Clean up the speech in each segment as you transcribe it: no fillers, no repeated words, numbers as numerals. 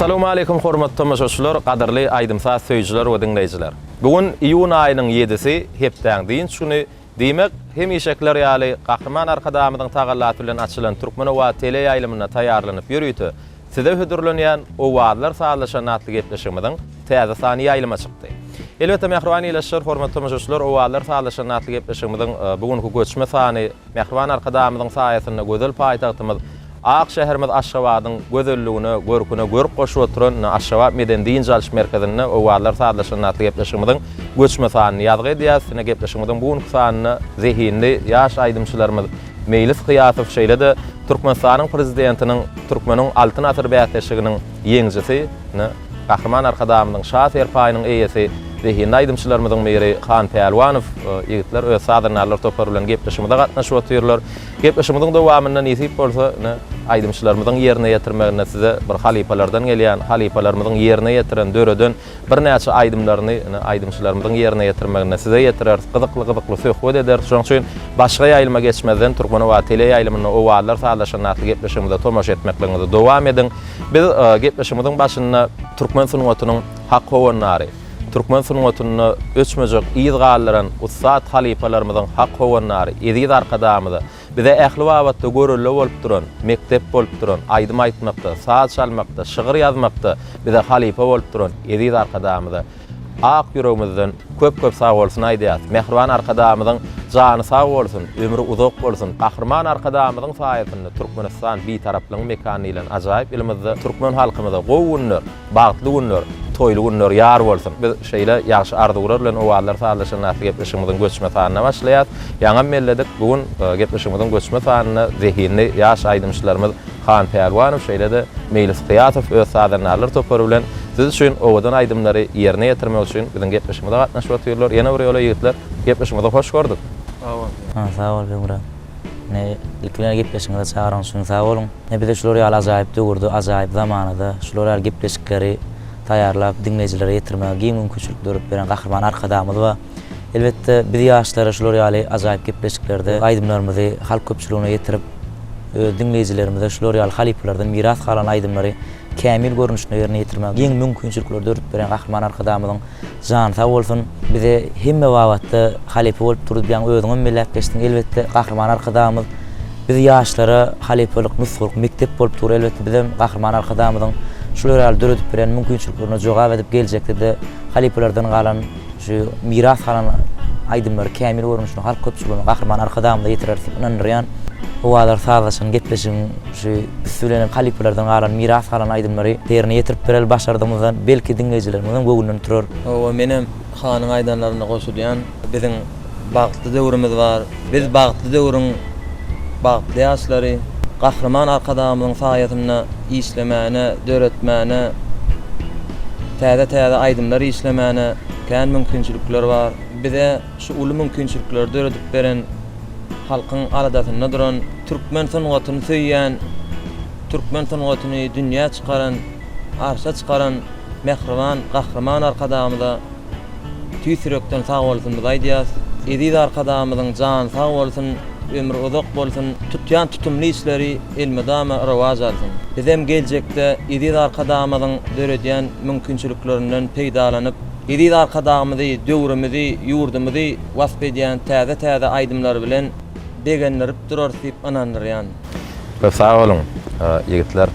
Salowmaleýkim hormatly tomaşaçylar, gadyrly aýdym-saz söýüjiler we diňleýjiler. Bu gün iýun aýynyň ýedisi, hepdäň dynç güni, diýmek, hemişekiler ýaly Gahryman Arkadagymyzyň tagallasy bilen açylan Türkmenowa teleýaýlymynda taýýarlanyp ýörite Size hödürlenýän Owazlar sazlaşanda atly gepleşigimiziň täze sany ýaýlyma çykdy. Elbetde, mähriban ildeşler, hormatly tomaşaçylar, Owazlar sazlaşanda atly gepleşigimiziň bu günki göçme sany mähriban Arkadagymyzyň saýasynda gözel paýtagtymyz, ak şäherimiz Aşgabadyň gözelligine, görküne görk goşup oturan Aşgabat medeni-dynç alyş merkezinde Owazlar sazlaşanda atly gepleşigimiziň göçme sanyny ýazgy edýäris. Ine, gepleşigimiziň bu günki sanynda zehinli ýaş aýdymçylarymyz Meýlis Kyýasow şeýle-de Türkmenistanyň Prezidentiniň Türkmeniň Altyn asyry bäsleşiginiň ýeňijisi, Gahryman Arkadagymyzyň Şa serpaýynyň eýesi, zehinli aýdymçylarymyzyň biri Han Pälwanow ýigitler öz sazandarlar topary bilen gepleşigimize gatnaşyp otyrlar. Gepleşigimiziň dowamynda nesip bolsa, ine, aýdymçylarymyzyň ýerine ýetirmeginde size bir halypalardan gelýän, halypalarymyzyň ýerine ýetiren, döreden Birnäçe aýdymlaryny ine aýdymçylarymyzyň ýerine ýetirmeginde size ýetireris, gyzykly-gyzykly söhbet ederis. Şonuň üçin başga ýaýlyma geçmezden Türkmenoba teleýaýlymynda Owazlar sazlaşanda atly gepleşigimize tomaşa etmekligiňizi dowam ediň. Biz gepleşigimiziň başynda türkmen sungatynyň hak howandary, türkmen sungatynda öçmejek yz galdyran ussat halypalarymyzyň hak howandary eziz Arkadagymyza, Bize ähli babatda görelde bolup duran, mekdep bolup duran, aýdym aýtmakda, saz çalmakda, şygyr ýazmakda bize halypa bolup duran eziz Arkadagymyza ak ýüregimizden köp-köp sagbolsun aýdýarys. Mähriban Arkadagymyzyň jany sag bolsun, ömri uzak bolsun! Gahryman Arkadagymyzyň saýasynda Türkmenistan Bitaraplygyň mekany diýlen ajaýyp ýylymyzda türkmen halkymyza gowy günler, Bagtly günler, toýly günler ýar bolsun! Biz şeýle ýagşy arzuwlar bilen Owazlar sazlaşanda atly gepleşigimiziň göçme sanyna başlaýarys. Ýaňam belledik, bu gün gepleşigimiziň göçme sanynda zehinli ýaş aýdymçylarymyz Han Pälwanow şeýle-de Meýlis Kyýasow öz sazandarlar topary bilen siz üçin owadan aýdymlary ýerine ýetirmek üçin biziň gepleşigimize gatnaşyp otyrlar. Ýene bir ýola ýigitler, gepleşigimizi hoş gördük. Sag bol. Sag bol Begmyrat. Ine, ilki bilen gepleşigiňize çagyran üçin sag boluň. Ine, bize şular ýaly ajaýyp döwürde, ajaýyp zamanada şular ýaly gepleşikleri taýýarlap, diňleýjilere ýetirmäge giň mümkinçilik döredip beren Gahryman Arkadagymyz bar. Elbetde, biz ýaşlara şular ýaly ajaýyp gepleşiklerde aýdymlarymyzy halk köpçüligine ýetirip, öz diňleýjilerimize şular ýaly halypalardan miras galan aýdymlary kämil görnüşinde ýerine ýetirmäge giň mümkinçilikleri döredip beren Gahryman Arkadagymyzyň Jany sag bolsun, bize hemme babatda halypa bolup durdy diýýäň, özüňem belläp geçdiň. Elbetde, Gahryman Arkadagymyz biz ýaşlara halypalyk, nusgalyk mekdep bolup dur. Elbetde, bizem Gahryman Arkadagymyzyň şular ýaly döredip beren mümkinçiliklerine jogap edip, geljekde-de halypalardan galan şu miras galan aýdymlary kämil görnüşinde halk köpçüligine, Gahryman Arkadagymyza ýetireris diýip ynandyrýan. Owazlar sazlaşan gepleşigiň Şu üsti bilen hem halypalardan galan, miras galan aýdymlary ýerine ýetirip bereli başardygymyzdan belki diňleýjilerimiziň göwnünden turar. Hawa menem Hanyň aýdanlaryna goşulýan. Biziň bagtly döwrümiz bar. Biz bagtly döwrüň bagtly ýaşlary. Gahryman Arkadagymyzyň saýasynda işlemäne, döretmäne, täze-täze aýdymlar işlemäne kän mümkinçilikler bar. Bize şu uly mümkinçilikleri döredip beren halkyň aladasynda duran, türkmen sungatyny söýýän, türkmen sungatyny dünýä çykaran, arşa çykaran mähriban Gahryman Arkadagymyza tüýs ýürekden sagbolsunymyzy aýdýas. Eziz Arkadagymyzyň jany sag bolsun, ömri uzak bolsun, tutýan tutumly işleri elmydama rowaç alsyn. Bizem geljekde eziz Arkadagymyzyň döredýän mümkinçiliklerinden peýdalanyp, eziz Arkadagymyzy, döwrümizi, ýurdumyzy wasp edýän täze-täze aýdymlary bilen begendirip durarys diýip ynandyrýan. Köp sag boluň ýigitler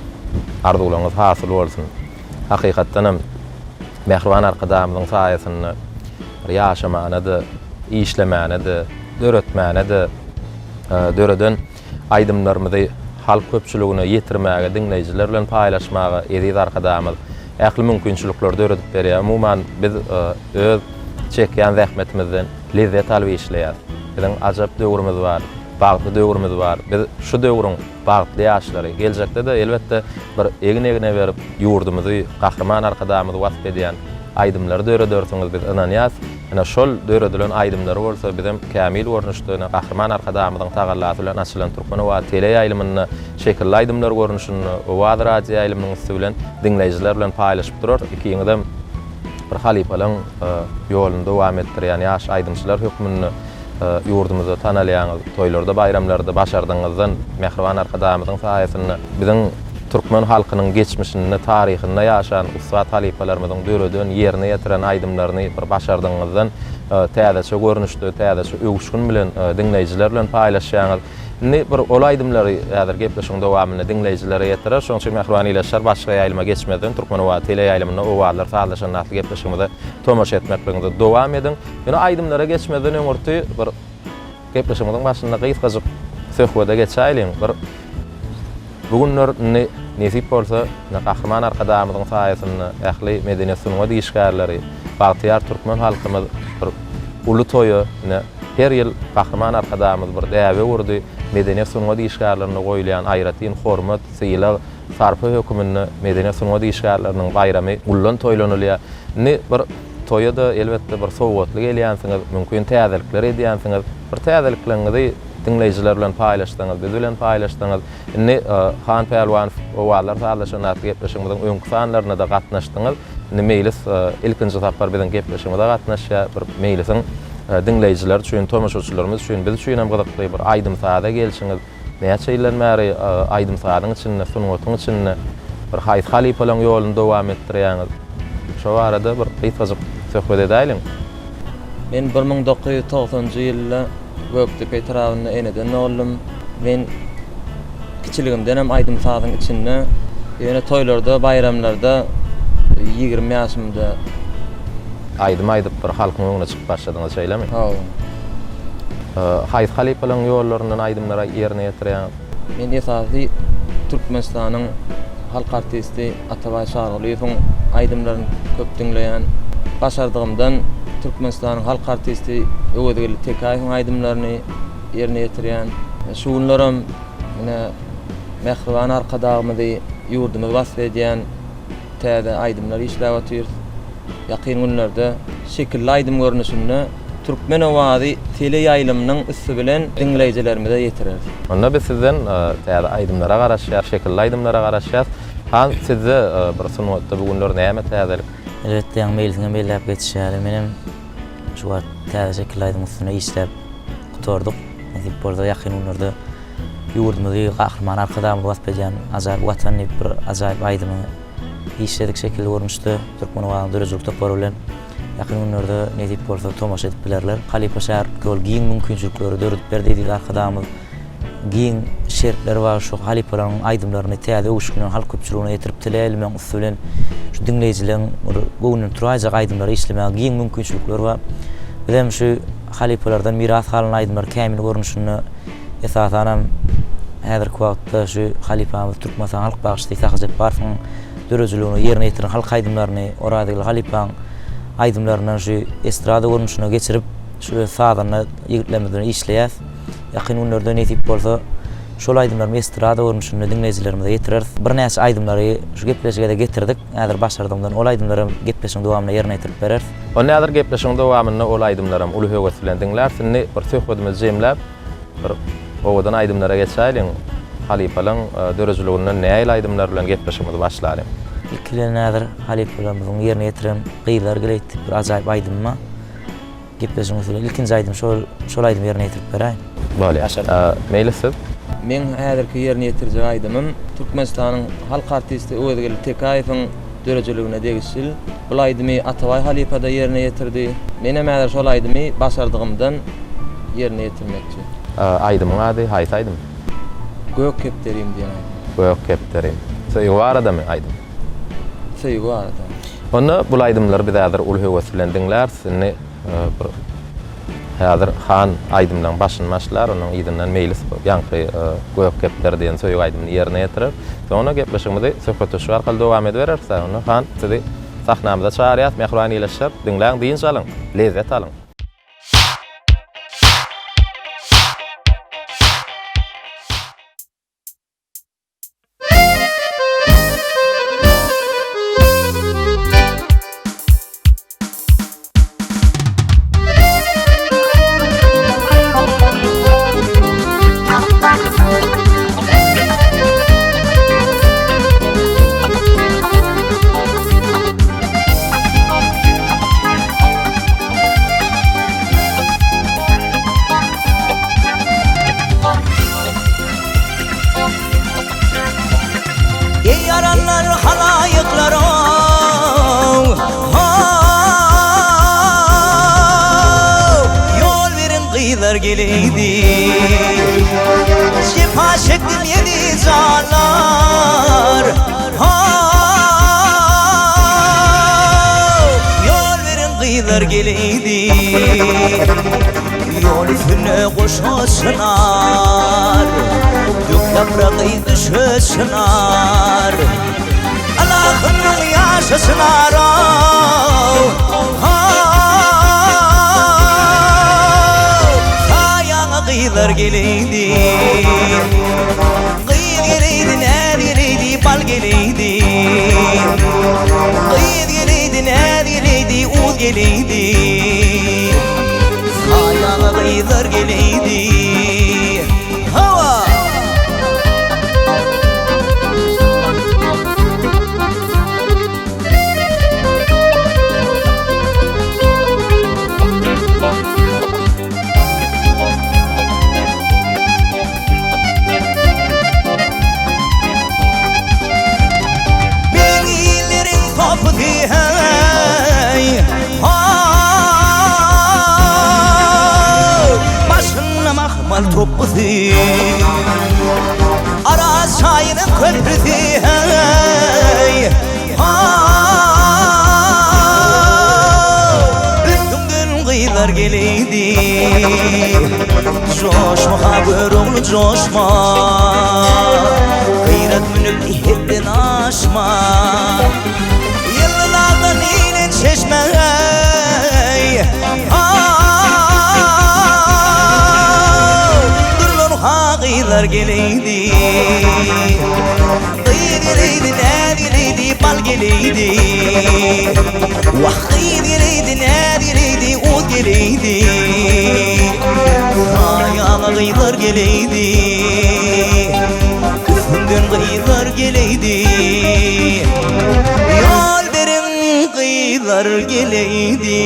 arzuwlaryňyz hasyl bolsun. Hakykatdan hem Mähriban Arkadagymyzyň saýasynda bir ýaşamana-da, işlemäne-de, döretmäne-de döreden aýdymlarymyzy halk köpçüligine ýetirmäge, diňleýjiler bilen paýlaşmaga eziz Arkadagymyz ähli mümkinçilikleri döredip berýär. Umuman, biz öz çekýän zähmetimizden lezzet alyp işleýäris. Biziň ajap döwrümiz bar, bagtly döwrümiz bar. Biz şu döwrüň bagtly ýaşlary. Geljekde-de, elbetde, bir egin-egne berip, ýurdumyzy, Gahryman Arkadagymyzy wasp edýän aýdymlary döredersiňiz, biz ynanýas. Ine, şol döredilen aýdymlary bolsa bizem kämil görnüşde, ine, Gahryman Arkadagymyzyň tagallasy bilen açylan Türkmen owazy teleýaýlymynda şekilli aýdymlar görnüşinde, Owaz radioýaýlymynyň üsti bilen diňleýjiler bilen paýlaşyp durarys. Ikiňizem bir halypalaryň ýoluny dowam etdirýän ýaş aýdymçylar hökmünde ýurdumyzda tanalýaňyz. Toýlarda, baýramlarda başardygyňyzdan, mähriban Arkadagymyzyň saýasynda biziň. türkmen halkynyň geçmişinde, taryhynda ýaşan ussat halypalarymyzyň döreden, ýerine ýetiren aýdymlaryny bir başardygyňyzdan täzeçe görnüşde, täzeçe öwüşgin bilen diňleýjiler bilen paýlaşýaňyz. Indi bir ol aýdymlary häzir gepleşigiň dowamynda diňleýjilere ýetirer. Şonuň üçin mähriban ildeşler, başga ýaýlyma geçmezden Türkmen owazy teleýaýlymynda Owazlar sazlaşanda atly gepleşigimize tomaşa etmekligiňizi dowam ediň. Ýöne aýdymlara geçmezden öňürti bir gepleşigimiziň başynda gysgajyk söhbede geçäýeliň. Bir bu günler indi nesip bolsa, ine Gahryman Arkadagymyzyň saýasynda ähli medeniýet-sungat işgärleri, bagtyýar türkmen halkymyz bir uly toýa ine her ýyl Gahryman Arkadagymyz bir däbe öwürdi, medeniýet-sungat işgärlerine goýulýan aýratyn hormat, sylag, sarpa höküminde medeniýet-sungat işgärleriniň baýramy ullan toýlanylýar. Indi bir Toýa-da, elbetde, bir sowgatly gelýänsiňiz, mümkin täzelikler edýänsiňiz. Bir täzelikleriňizi diňleýjiler bilen paýlaşsaňyz, biz bilen paýlaşsaňyz. Indi Han Pälwanow Owazlar sazlaşan atly gepleşigimiziň öňki sanlaryna-da gatnaşdyňyz. Indi Meýlis ilkinji sapar biziň gepleşigimize gatnaşýar. Bir Meýlisiň diňleýjiler üçin, tomaşaçylarymyz üçin, biz üçin hem gyzykly bir aýdym-saza gelşiňiz. Näçe ýyldan bäri aýdym-sazyň içinde, sungatyň içinde bir haýsy halypalaryň ýoluny dowam etdirýäňiz? Şo barada bir gysgajyk söhbet edäýliň. Men 1990-njy ýylda Gökdepe etrabynda eneden doldum. Men kiçiligimdenem aýdym-sazyň içinde. Ýöne toýlarda, baýramlarda 20 ýaşymda. Aýdym aýdyp bir halkyň öňüne çykyp başladyňyz, şeýlemi? Hawa. Haýsy halypalaryň ýollaryndan aýdymlary ýerine ýetirýäňiz? Men esasy Türkmenistanyň halk artisti Atabaý Çarygulyýewiň aýdymlaryny köp diňleýän. Başardygymdan Türkmenistanyň halk artisti Öwezgeldi Tekäýewiň aýdymlaryny ýerine ýetirýän. Şu günlerem ine mähriban Arkadagymyzy, ýurdumyzy wasp edýän Täze aýdymlar işläp otyrys. Ýakyn günlerde şekilli aýdym görnüşinde Türkmen owazy teleýaýlymynyň üsti bilen diňleýjilerimize ýetireris. Onda biz sizden täze aýdymlara garaşýas, şekilli aýdymlara garaşýas. Han, sizde bir sungatda bu günler näme täzelik? Elbetde, ýaňy Meýlisiňem belläp geçişi ýaly, menem şu wagt täze şekilli aýdymyň üstünde işläp gutardyk. Nesip bolsa, ýakyn günlerde Ýurdumyzy Gahryman Arkadagymyz wasp edýän Ajaýyp Watan diýip bir ajaýyp aýdymy işledik şekilli görnüşde Türkmen owazynyň döredijilik topary bilen ýakyn günlerde nesip bolsa tomaşa edip bilerler. Halypa şägirtlige ol giň mümkinçilikleri döredip berdi eziz Arkadagymyz. Giň şertler bar şu halypalaryň aýdymlaryny täze öwüşgin bilen halk köpçüligine ýetirip teleýaýlymyň üsti bilen şu diňleýjileriň bir göwnünden turaýjak aýdymlary işlemäge giň mümkinçilikler bar. Bizem şu halypalardan miras galan aýdymlary kämil görnüşinde Esasanam häzirki wagtda şu halypamyz Türkmenistanyň halk bagşysy Sahy Jepbarowyň döredijiligini ýerine ýetiren halk aýdymlaryny Orazgeldi halypaň aýdymlaryndan şu estrada görnüşine geçirip, şu öz sazanda ýigitlerimiz bilen işleýäs. Ýakyn günlerde nesip bolsa şol aýdymlarymy estrada görnüşinde diňleýjilerimize ýetireris. Birnäçe aýdymlary şu gepleşige-de getirdik. Häzir başardygymdan ol aýdymlaram gepleşigiň dowamynda ýerine ýetirip bereris. Onda häzir gepleşigiň dowamynda ol aýdymlaram uly höwes bilen diňläris. Indi bir söhbedimizi jemläp, bir owadan aýdymlara geçäýliň. Halypalaň döredijiliginden nähili aýdymlar bilen gepleşigimizi başlalyň? Ilki bilen häzir halypalarymyzyň ýerine ýetiren Gyzlar geleýt diýip bir ajaýyp aýdymy bar. Gepleşigiň usuly ilkinji aýdym şol şol aýdymy ýerine ýetirip beräý. Bolýar. Meýli siz? Meň häzirki ýerine ýetirjek aýdymym Türkmenistanyň halk artisti Öwezgeldi Tekäýewiň döredijiligine degişil. Bul aýdymy Atabaý halypa-da ýerine ýetirdi. Menem häzir şol aýdymy başardygymdan ýerine ýetirmekçi. Aýdymyň ady haýsy aýdym? Gök kepderim diýen aýdym. Gök kepderim. Söýgi baradamy aýdym? Söýgi barada. Onda bul aýdymlary biz häzir uly höwes bilen diňläris. Indi bir häzir Han aýdymlaryň başyny başlar, onuň yzyndan Meýlis ýaňky Gök kepderi diýen söýgi aýdymyny ýerine ýetirer. Soňra gepleşigimizi söhbetdeşlik arkaly dowam edibereris. Onda Han sizi sahnamyza çagyrýas. Mähriban ildeşler, diňläň, dynç alyň, lezzet alyň! geleýdi. Jepa çekdim ýedi janlar, How! Ýol beriň gyzlar geleýdi. Ýol üstünde goşa çynar, Dök ýapragy düşe çynar. Alahymyň ýaşa çynar-ow, how! Saýaňa gyzlar geleýdi. Gyz geleýdi, näz geleýdi, bal geleýdi. Gyz geleýdi, näz geleýdi, uz geleýdi. Saýaňa gyzlar geleýdi. Hawa! Biziň illeriň topusy heý, how! Başynda mahmal topbusy, Araz çaýynyň köprüsi heý, how! Üstüňden gyzlar geleýdi. Joşma ha Görogly joşma, Gyrat münüp hetden aşma. Ýyldyzlardan inen çeşme eý, ha, Durlan ha gyzlar geleýdi. Gyz geleýdi, näz geleýdi, bal geleýdi. Wah, gyz geleýdi, näz geleýdi, uz geleýdi. Saýaňa gyzlar geleýdi. Üstüňden gyzlar geleýdi. Ýol beriň gyzlar geleýdi.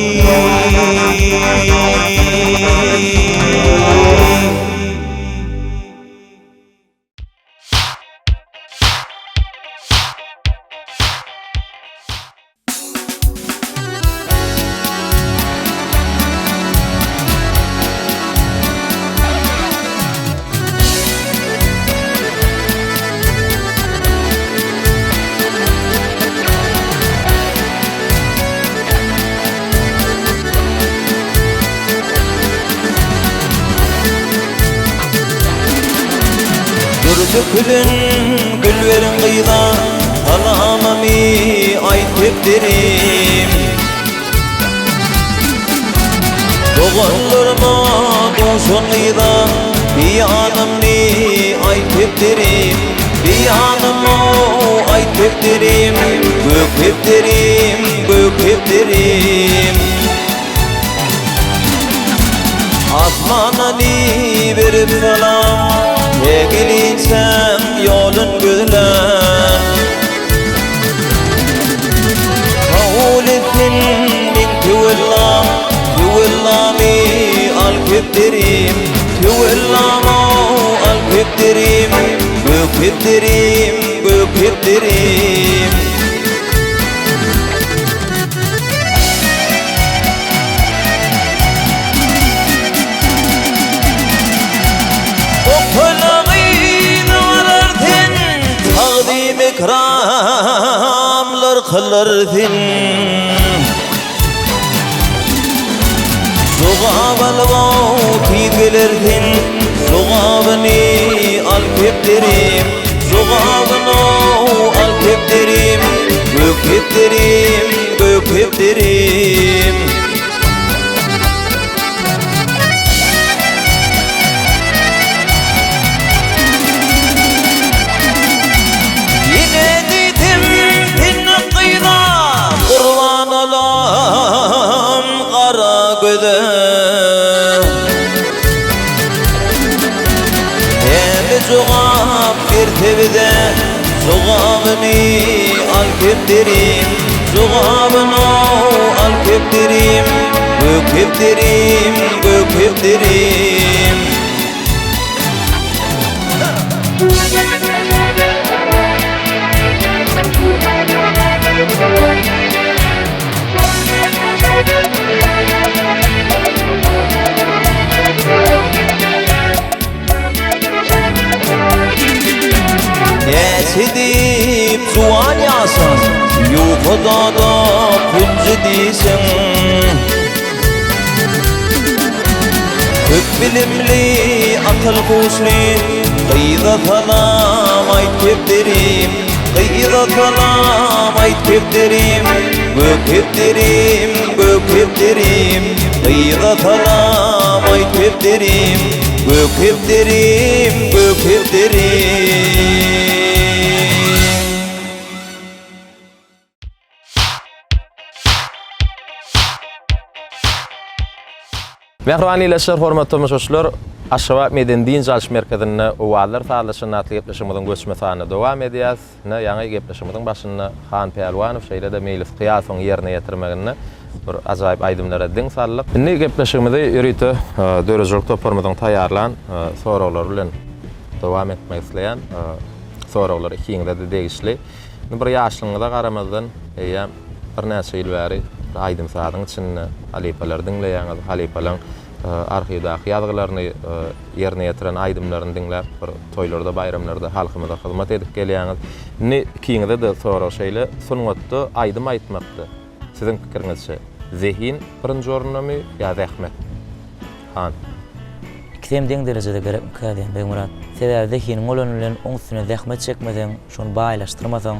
Dürli külün gül beriň gyza, Salamymy aýt kepderim. Doganlaryma duşan gyza, Beýanymny aýt kepderim. Beýanymy aýt kepderim, Gök kepderim, gök kepderim. Asmana berip salam, Tegelinçäň ýolun gözlän. Kabul etsin meň töwellam, Töwellamy al kepderim, Töwellamy al kepderim, Gök kepderim, gök kepderim. Okalagyny alar sen, Tagzym ekramlar kylar sen. Jogap alyp tiz geler sen, Jogabyny al kepderim, Jogabyny al kepderim, Gök kepderim, gök kepderim. Ýene diýdim sende gyza gurban olam gara göze. Näme jogap berse bize jogabyny al kepderim, Jogabyny al kepderim, gök kepderim, gök kepderim. Näçe diýip juwan ýaşan, Ýuka dodak hünji dişiň. Köp bilimli, akyl-huşly, Gyza salam aýt kepderim, Gyza salam aýt kepderim, Gök kepderim, gök kepderim, Gyza salam aýt kepderim, Gök kepderim, gök kepderim. Mähriban ildeşler, hormatly tomaşaçylar, Aşgabat medeni-dynç alyş merkezinde Owazlar sazlaşanda atly gepleşigimiziň göçme sanyny dowam edýäris. Ine, ýaňy gepleşigimiziň başynda Han Pälwanow, şeýle-de Meýlis Kyýasowyň ýerine ýetirmeginde bir ajaýyp aýdymlara diň saldyk. Indi gepleşigimizi ýörite döredijilik toparymyzyň taýýarlan soraglary bilen dowam etmek isleýän. Soraglar ikiňize-de degişli. Indi bir ýaşlygyňyza garamazdan, eýýäm birnäçe ýyl bäri bir aýdym-sazyň içinde halypalary diňleýäňiz, halypalaryň arhiwdaky ýazgylaryny, ýerine ýetiren aýdymlaryny diňläp, bir toýlarda, baýramlarda halkymyza hyzmat edip gelýäňiz. Indi ikiňize-de sorag şeýle, sungatda aýdym aýtmakda, siziň pikiriňizçe, zehin birinji orundamy ýa zähmet? Han. Ikisem deň derejede gerekmikä diýen Begmyrat. Sebäbi zehiniň bolany bilen oň üstüne zähmet çekmeseň, şony baýlaşdyrmasaň,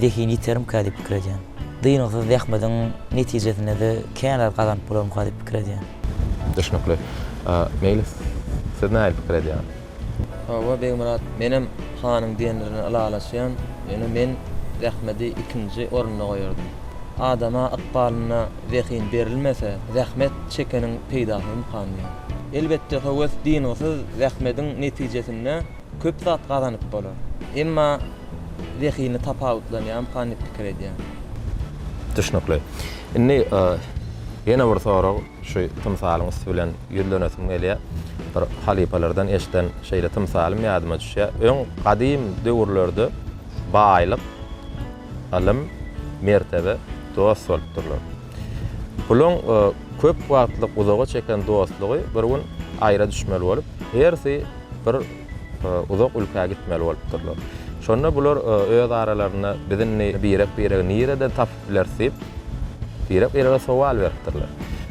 zehin ýitermikä diýip pikir edýän. Dyngysyz zähmediň netijesinde-de kän zat gazanyp bolarmyka diýip pikir edýän. Düşnükli. Meýlis, siz nähili pikir edýäňiz? Hawa, Begmyrat, menem hanyň diýenlerine ylalaşýan, ýöne men zähmedi ikinji orunda goýardym. Adama ykbalynda zehin berilmese, zähmet çekeniň peýdasyzmykan diýýän. Elbetde, höwes dyngysyz zähmediň netijesinde köp zat gazanyp bolar. Emma zehini tapawutlanýarmykan diýip pikir edýän. Düşnükli. Indi ýene bir sorag şu tymsalyň üsti bilen ýüzlenesim gelýär. Bir halypalardan eşiden şeýle tymsalym ýadyma düşýär. Öň gadym döwürlerde baýlyk, ylym, mertebe dost bolupdyrlar. Bulaň köp wagtlyk uzaga çeken dostlugy bir gün aýra düşmeli bolup, hersi bir uzak ülkä gitmeli bolupdyrlar. Şonda bular öz aralarynda biz indi birek-biregi nireden tapyp bileris diýip, birek-birege sowal beripdirler.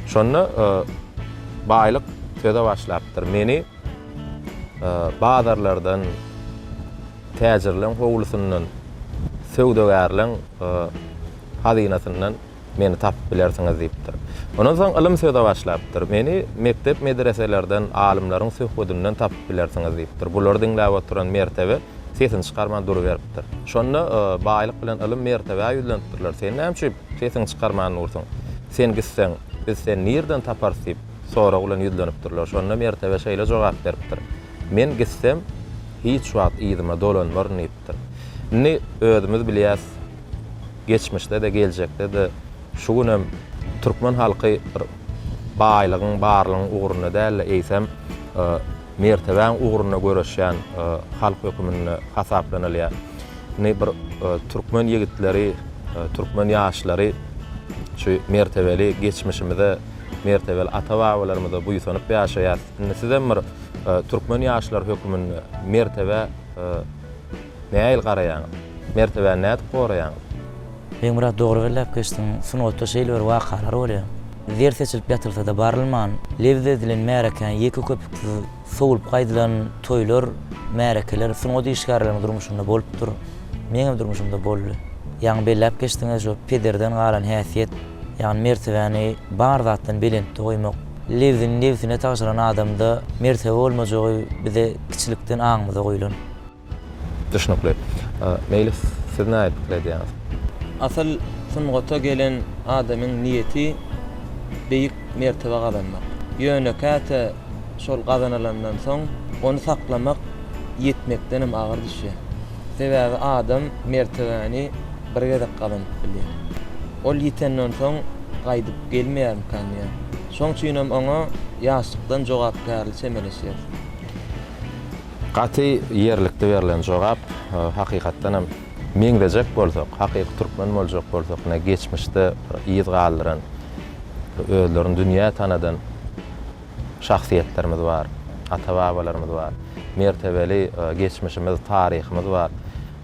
Şonda baýlyk söze başlapdyr, Meni bazarlardan, täjirleň howlusyndan, söwdagärleň hazynasyndan meni tapyp bilersiňiz diýipdir. Ondan soň ylym söze başlapdyr. Meni mekdep-medreselerden, alymlaryň söhbedinden tapyp bilersiňiz diýipdir. Bulary diňläp oturan mertebe sesini çykarman duruberipdir. Şonda baýlyk bilen ylym mertebä ýüzlenipdirler. Sen näme üçin sesiňi çykarman dursuň? Sen gitseň, biz seni nirden taparys diýip, sorag bilen ýüzlenipdirler. Şonda mertebe şeýle jogap beripdir. Men gitsem, hiç wagt yzyma dolanmaryn diýipdir. Indi özümiz bilýäs, geçmişde-de, geljekde-de, şu günem türkmen halky bir baýlygyň, barlygyň ugrunda däl-de, eýsem, mertebäň ugrunda göreşýän halk höküminde hasaplanylýar. Indi bir türkmen ýigitleri, türkmen ýaşlary şu mertebeli geçmişimize, mertebeli ata-babalarymyza buýsanyp ýaşaýar. Indi sizem bir türkmen ýaşlary höküminde mertebä nähili garaýaňyz? Mertebäni nädip goraýaňyz? Begmyrat dogry belläp geçdiň. Sungatda şeýle bir wakalar bolýar. Zer seçilip ýatylsa-da barylman, lebz edilen märekäni ýeke köpüksiz sowulyp gaýdylan toýlar, märekeler sungat işgärleriniň durmuşynda bolupdyr. Meňem durmuşymda boldy. Ýaňy belläp geçdiňiz şo pederden galan häsiýet, ýagny mertebäni bar zatdan belentde goýmak. Lebzini nebsine tabşyran adamda mertebe bolmajagy bize kiçilikden aňymyza guýlan. Düşnükli. Meýlis, siz nähili pikir edýäňiz? Asyl sungata gelen adamyň niýeti beýik mertebe gazanmak. Ýöne käte şol gazanylandan soň ony saklamak ýetmekdenem agyr düşýär. Sebäbi adam mertebäni bir gezek gazanyp bilýär. Ol ýitenden soň gaýdyp gelmeýärmikan diýýän. Şoň üçinem oňa ýaşlykdan jogapkärli çemeleşýäs. Gaty ýerlikli berlen jogap. Hakykatdan hem meňzejek bolsak, hakyky türkmen boljak bolsak, ine geçmişde bir yz galdyran, özlerini dünýä tanadan şahsyýetlerimiz bar, ata-babalarymyz bar. Mertebeli geçmişimiz, taryhymyz bar.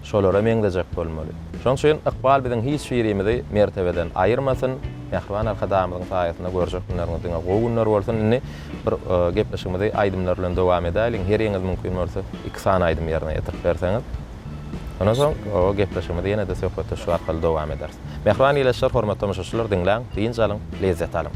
Şolara meňzejek bolmaly. Şonuň üçin ykbal biziň hiç birimizi mertebeden aýyrmasyn. Mähriban Arkadagymyzyň saýasynda görjek günleriňiz diňe gowy günler bolsun. Indi bir gepleşigimizi aýdymlar bilen dowam edäýliň. Heriňiz mümkin bolsa iki sany aýdym ýerine ýetirip berseňiz. Ondan soň gepleşigimizi ýene-de söhbetdeşlik arkaly dowam ederis. Mähriban ildeşler, hormatly tomaşaçylar, diňläň, dynç alyň, lezzet alyň.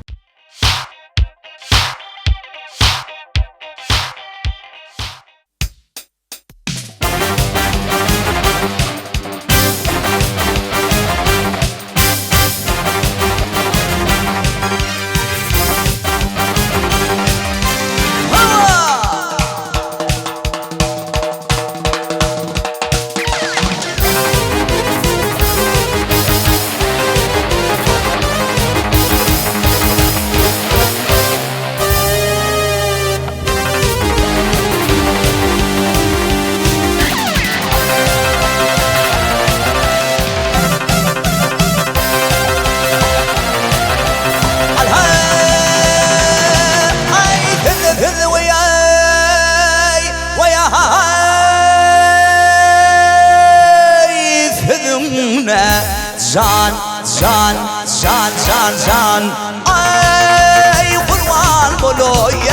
Jan, jan, jan, jan, jan Aý, gurban bolaý,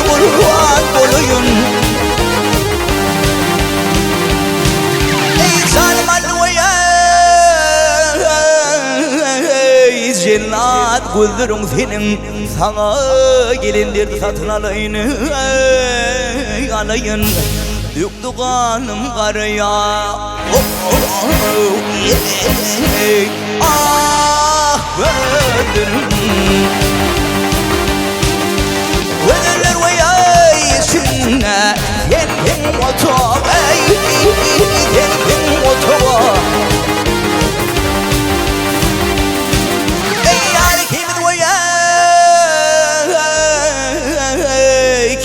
gurban bolaýyn Eý, janym alwaý, jellat gözleriň seniň Saňa gelen derdi satyn alaýyn, alaýyn Dökdi ganym garaýa. Ah gözlerim Gözeller weýaý içinde Sensiň otag eý Sensiň otaga Eý ýar ikimiz weýaý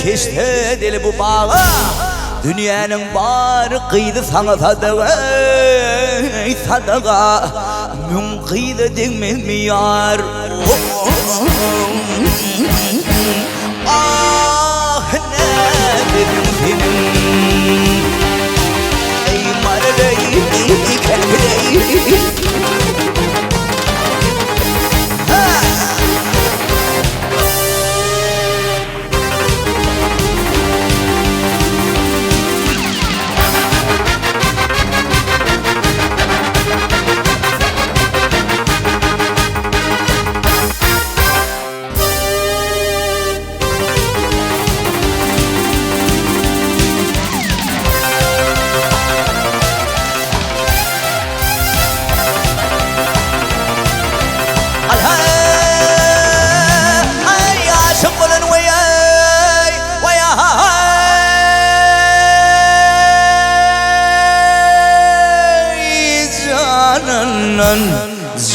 Keşde deli bu baga Dünýäniň bar gyzy saňa sadaga eý sadaga Müň gyza degmezmi ýar Ah näzliň seniň Eý maryleý kelpileý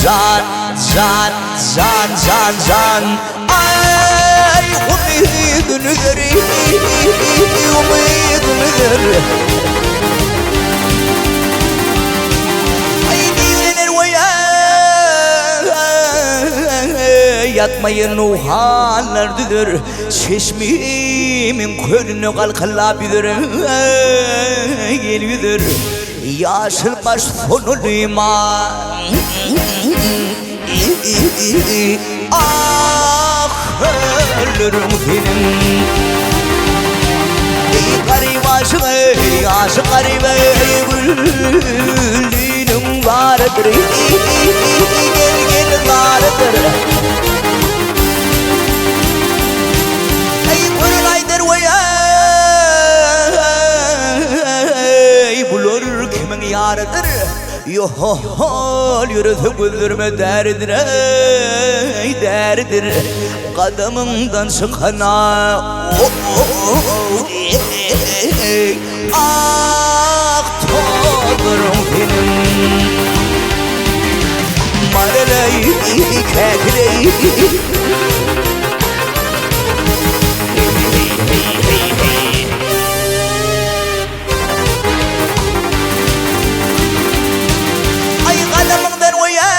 Jan, jan, jan, jan, jan Aý, umydyn üzer, umydyn üzer Aý, diýlener weý, ýatmaýyn nuhanlar düzer Çeşmimiň kölüne galkynlap ýüzer, ýel ýüzer Ýaşyl baş sonulyma Ah, öldürüň seniň Eý garyp aşyk eý aşyk garyp eý Gülüniň barydyr Gel gel barydyr Eý görün aýdar weý eý Bular kimiň ýarydyr Ýo-ho-hol ýörese gözlerime däridir eý däridir Gadamyňdan çykana o-o-o-eý Ah tozduryň seniň Maryleý käkileý. Aý gadamyňdan oýaý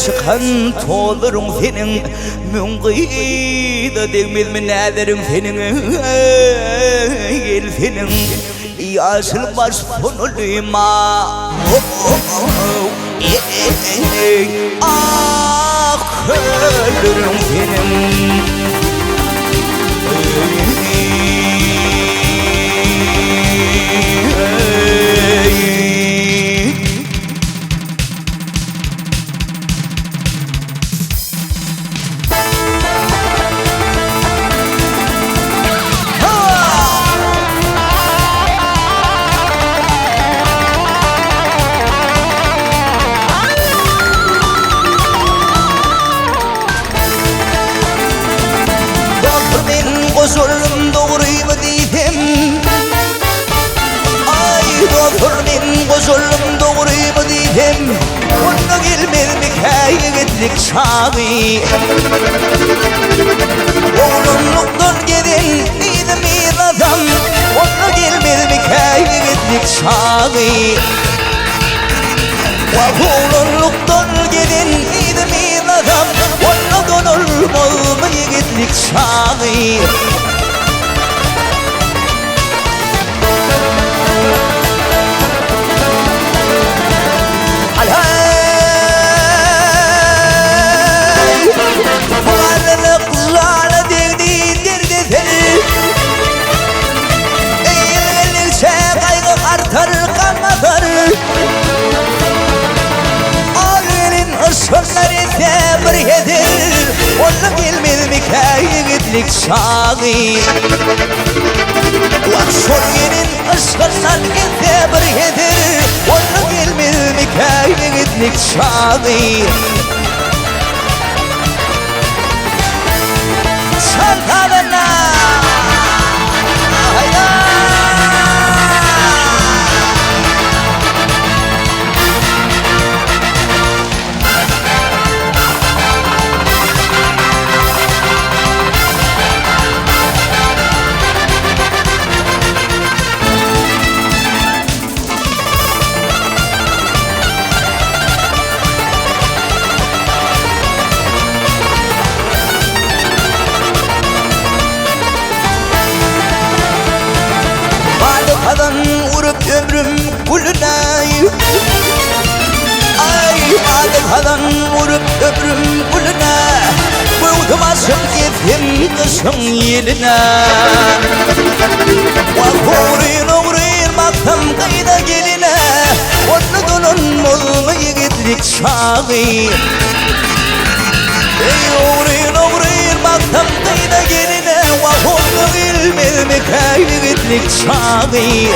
çykan tozlaryň seniň müň gyza. gyza degmezmi näzeriň seniň Gel seniň ýaşyl baş sonalyma Ah kölleriň seniň Dostum men goşuldym dogrymy diýsem Aý dostum men goşuldym dogrymy diýsem Onda gelmezmikä ýigitlik çagy Oglanlykdan gezen yzymy yzlasam Onda gelmezmikä ýigitlik çagy Wah oglanlykdan gezen yzymy yzlasam Onda dolanmazmy ýigitlik çagy Alhaý! Garrylyk jana degdi derdesel. Ýyl geldikçe gaýgy artar, gam basar. Al gelin yşgynlar etse bir hezil, Onda gelmezmikä ýigitlik çagy? Wah şol gelin yşgyndan etse bir hezil, Onda gelmezmikä ýigitlik çagy? Çal sazanda! Haýda! Baly gazan urup ömrüm gülüne Aý baly gazan urup ömrüm gülüne Göwsüm açyp gezsem gyşyň ýeline Wah ogryn ogryn baksam gyza geline Onda dolanmazmy ýigitlik çagy Eý ogryn ogryn baksam gyza geline Wah onda gelmezmikä ýigitlik çagy.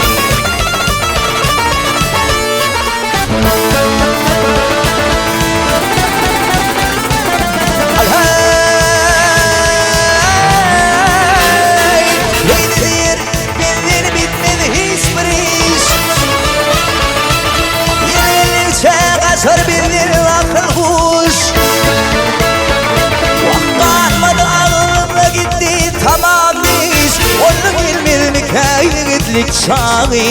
Alhaý! Heýde diýer, benden bitmez hiç bir iş. Ýel geldikçe gaçar bizden akyl-huş. Wah, galmady aglymda gitdi tamam diş. Onda gelmezmikä ýigitlik çagy?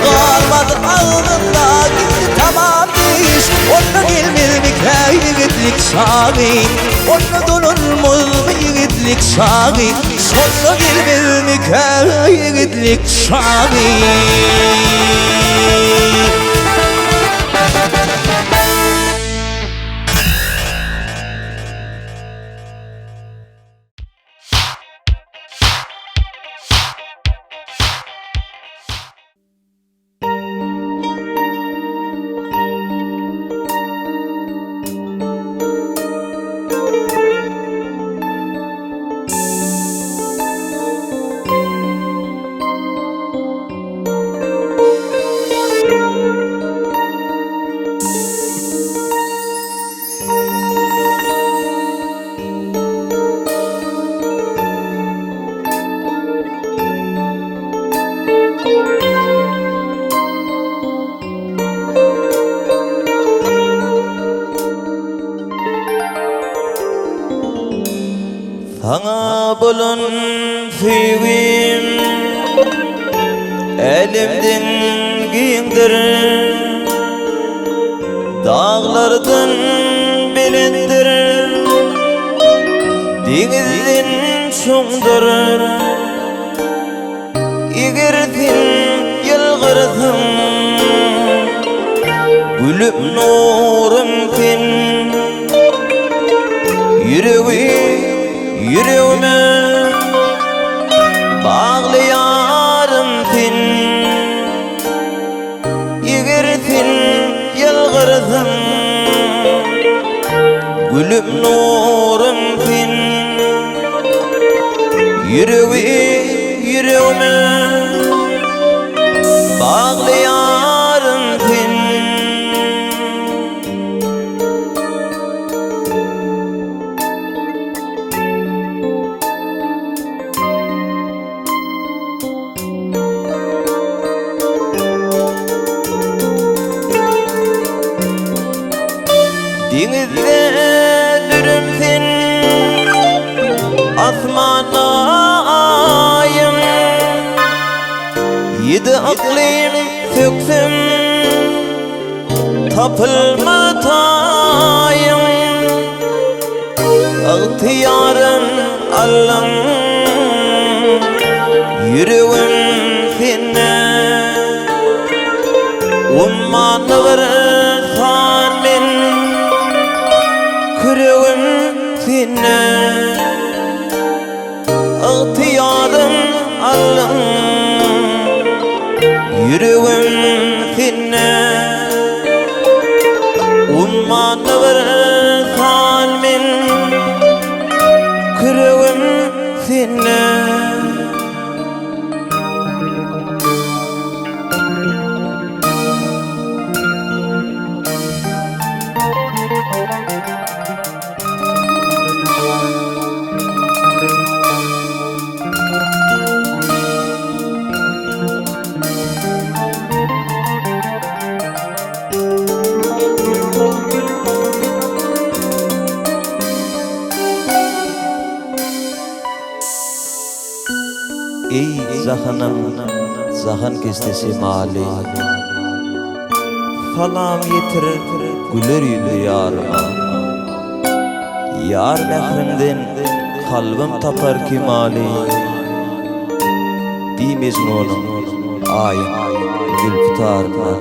Galmady aglymda gitdi tamam diş. Onda gelmezmikä ýigitlik çagy? Onda dolanmazmy ýigitlik çagy? Şonda gelmezmikä ýigitlik çagy? Saňa bolan söýgim älemden giňdir, Daglardan belentdir. Deňizden çuňdur Eger sen ýylgyrsaň Gülüp nurum sen Ýüregi ýüregime Baglaýarym sen Eger sen ýylgyrsaň Gülüp nurum sen Ýüregi ýüregime Baglaýaryn sen. Deňizde dürüm sen, asmanda aýym. Ýedi yklym söksem, tapylmaz taýyň. Ygtyýarym aldyň, ýüregim sende. Ummanda bir san men, küregim sende. Ygtyýarym aldyň, ýüregim sende. Ummanda bir san men, küregim sende. Eý jahanyň jahankeşdesi maly. Salam ýetir güler ýüzli ýaryma. Ýar mährinden kalbym tapar kemaly. Diý Mejnunyň aýyň zülpi taryna.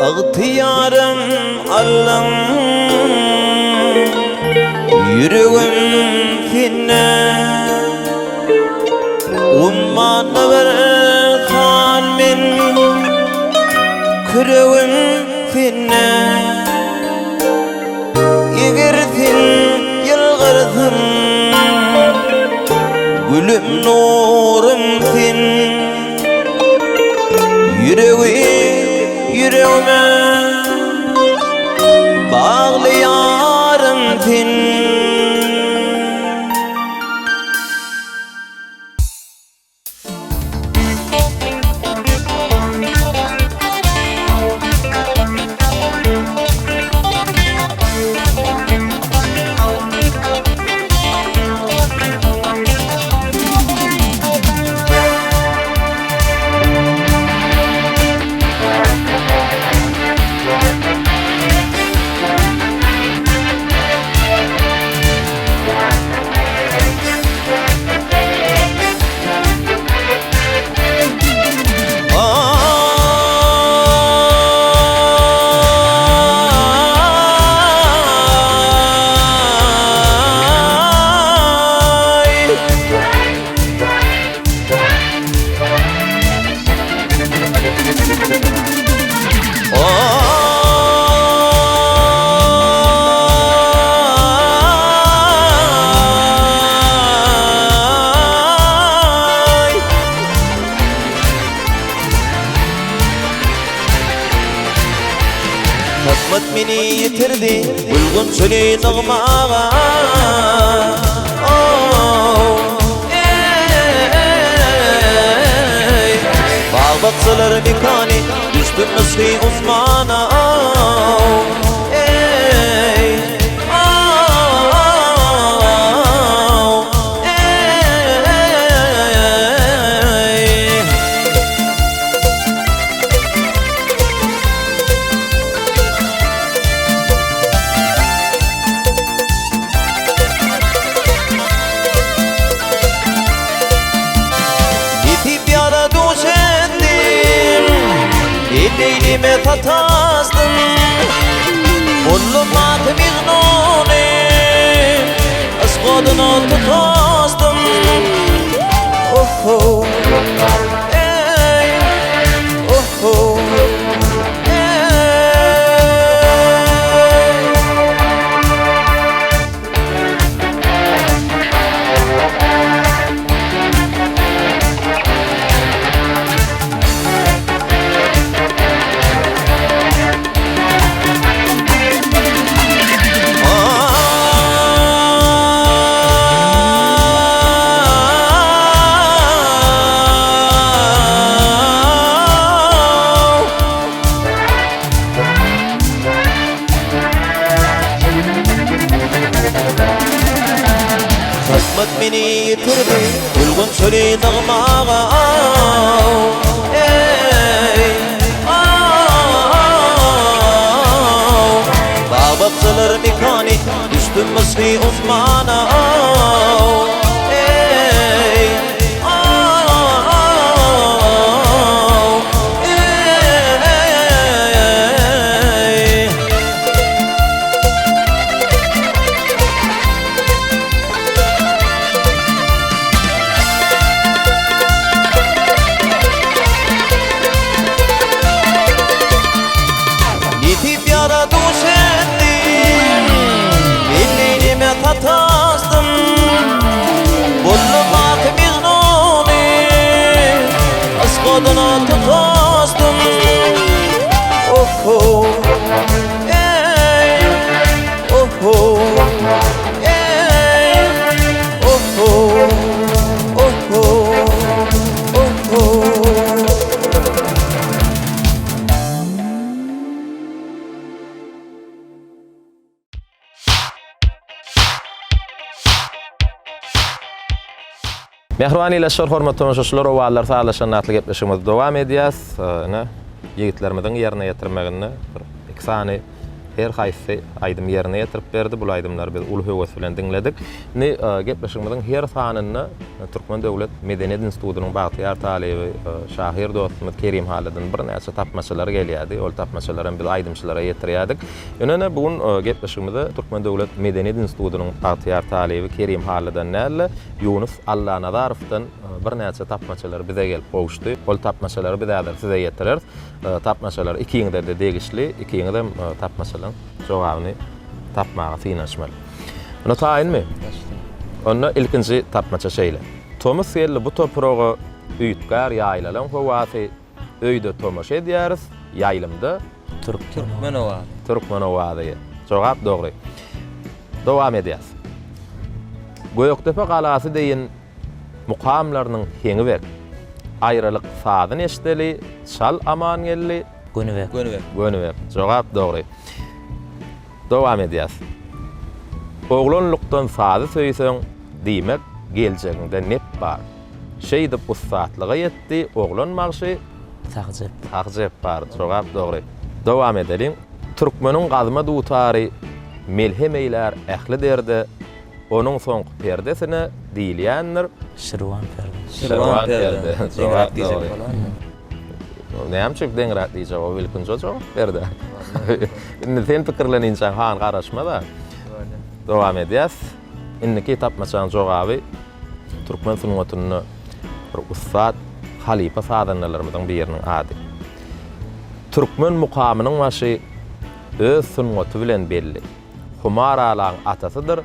Ygtyýarym aldyň, ýüregim sende. Ummanda bir san men, küregim sende. Eger sen ýylgyrsaň, gülüm nurum sen. Ýüregi ýüregime baglaýaryn sen. Kysmat meni ýitirdi gül-gunçaly nygmaga Bag-bakjalar mekany düşdüm yşky ummana Leýlime satasdym Boldum aty Mejnuny Yşk oduna tutasdym Oh-ho Eý Oh-ho Eý. Kysmat meni ýitirdi Gülgün çöli dygmaga Eý, aw Bag-bakjalar mekany Düşdüm yşky ummana Eý, aw Eý. Nesip ýara duş etdim, Ellerime sataşdym. Boldum aty Mejnuny, Yşk oduna tutaşdym. Oh-ho, eý, oh-ho, eý, oh-ho, oh-ho, oh-ho. Mähriban ildeşler, hormatly tomaşaçylar, Owazlar sazlaşanda atly gepleşigimizi dowam edýäs. Ine, ýigitlerimiziň ýerine ýetirmeginde bir iki sany her haýsy aýdym ýerine ýetirip berdi. Bul aýdymlary biz uly höwes bilen diňledik. Indi gepleşigimiziň her sanynda Türkmen döwlet medeniýet institutynyň bagtyýar talyby, şahyr dostumyz Kerim Halydan birnäçe tapmaçalar gelýärdi. Ol tapmaçalary hem biz aýdymçylara ýetirýärdik. Ýöne bu gün gepleşigimize Türkmen döwlet medeniýet institutynyň bagtyýar talyby Kerim Halydan däl-de, Ýunus Allanazarowdan birnäçe tapmaçalar bize gelip gowuşdy. Ol tapmaçalary biz häzir size ýetireris. Tapmaçalar ikiňize-de degişli. Ikiňizem tapmaçalaryň jogabyny tapmaga synanyşmaly. Onda taýynmy? Onda ilkinji tapmaça şeýle. Tomus geldi bu topraga, üýtgär ýaýlalaň howasy, Öýde tomaşa edýäris, ýaýlymda. Türkmen owazy. Türkmen owazy. Jogap dogry. Dowam edýäs. Gökdepe galasy deýin mukamlarynyň heňi bek. Aýralyk sazyn eşdeli, çal Amangeldi. Gönübek. Gönübek. Gönübek. Jogap dogry. Dowam edýäs. Oglanlykdan sazy söýseň, diýmek, geljegiňde nep bar. Şeýdip ussatlyga ýetdi oglan bagşy. Sahy Jepbar. Sahy Jepbar. Jogap dogry. Dowam edeliň. Türkmeniň gazma dutary melhem eýlär ähli derde, onuň soňky perdesine diýilýändir. Şirwan perde. Şirwan perde. Jogap dogry. Näme üçin deňräk diýjek o ilkinji o jogap berdi. Indi sen pikirleninçäň han garaşmaz-a. Dowam edýäs. Indiki tapmaçaň jogaby türkmen sungatynda bir ussat halypa sazandalarymyzyň biriniň ady. Türkmen mukamynyň başy öz sungaty bilen belli. Humar Alaň atasydyr,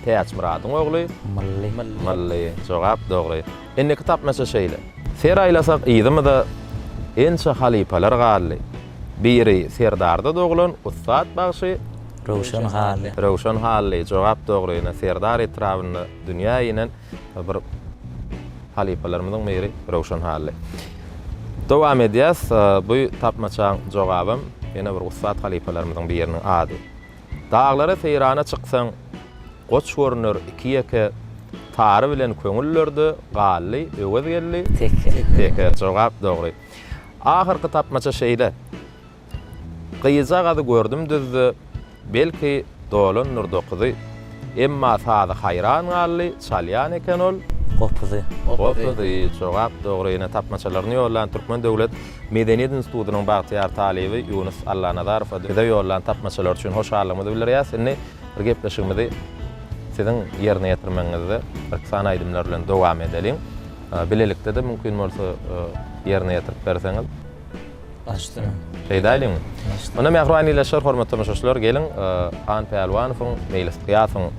Täçmyradyň ogly. Mylly. Mylly. Jogap dogry. Indiki tapmaça şeýle. Ser aýlasak yzymyza ençe halypalar galdy. Biri Serdarda doglan ussat bagşy. Röwşen Hally. Röwşen Hally. Jogap dogry. Ine Serdar etrabynda dünýä inen bir halypalarymyzyň biri Röwşen Hally. Dowam edýäs. Bu tapmaçaň jogabam ýene bir ussat halypalarymyzyň biriniň ady. Daglara seýrana çyksaň, goç görüner iki-ýeke, Tary bilen köňüllerde galdy Öwezgeldi. Teke. Teke. Jogap dogry. Ahyrky tapmaça şeýle. Gyzjagazy gördüm düzde, Belki, dolandyr dokuzy. Emma sazy haýran galdy, Çalýan eken ol. Gopuzy. Gopuzy. Jogap dogry. Ine tapmaçalaryny ýollan Türkmen döwlet medeniýet institutynyň bagtyýar talyby Ýunus Allanazarowa bize ýollan tapmaçalary üçin hoşallygymyzy bildirýäris. Indi bir gepleşigimizi siziň ýerine ýetirmegiňizde birki sany aýdymlar bilen dowam edeliň. Bilelikde-de mümkin bolsa ýerine ýetirip berseňiz. Başda. Şeýdäýliňmi? Onda mähriban ildeşler, hormatly tomaşaçylar, geliň, Han Pälwanowyň, Meýlis Gyýasowyň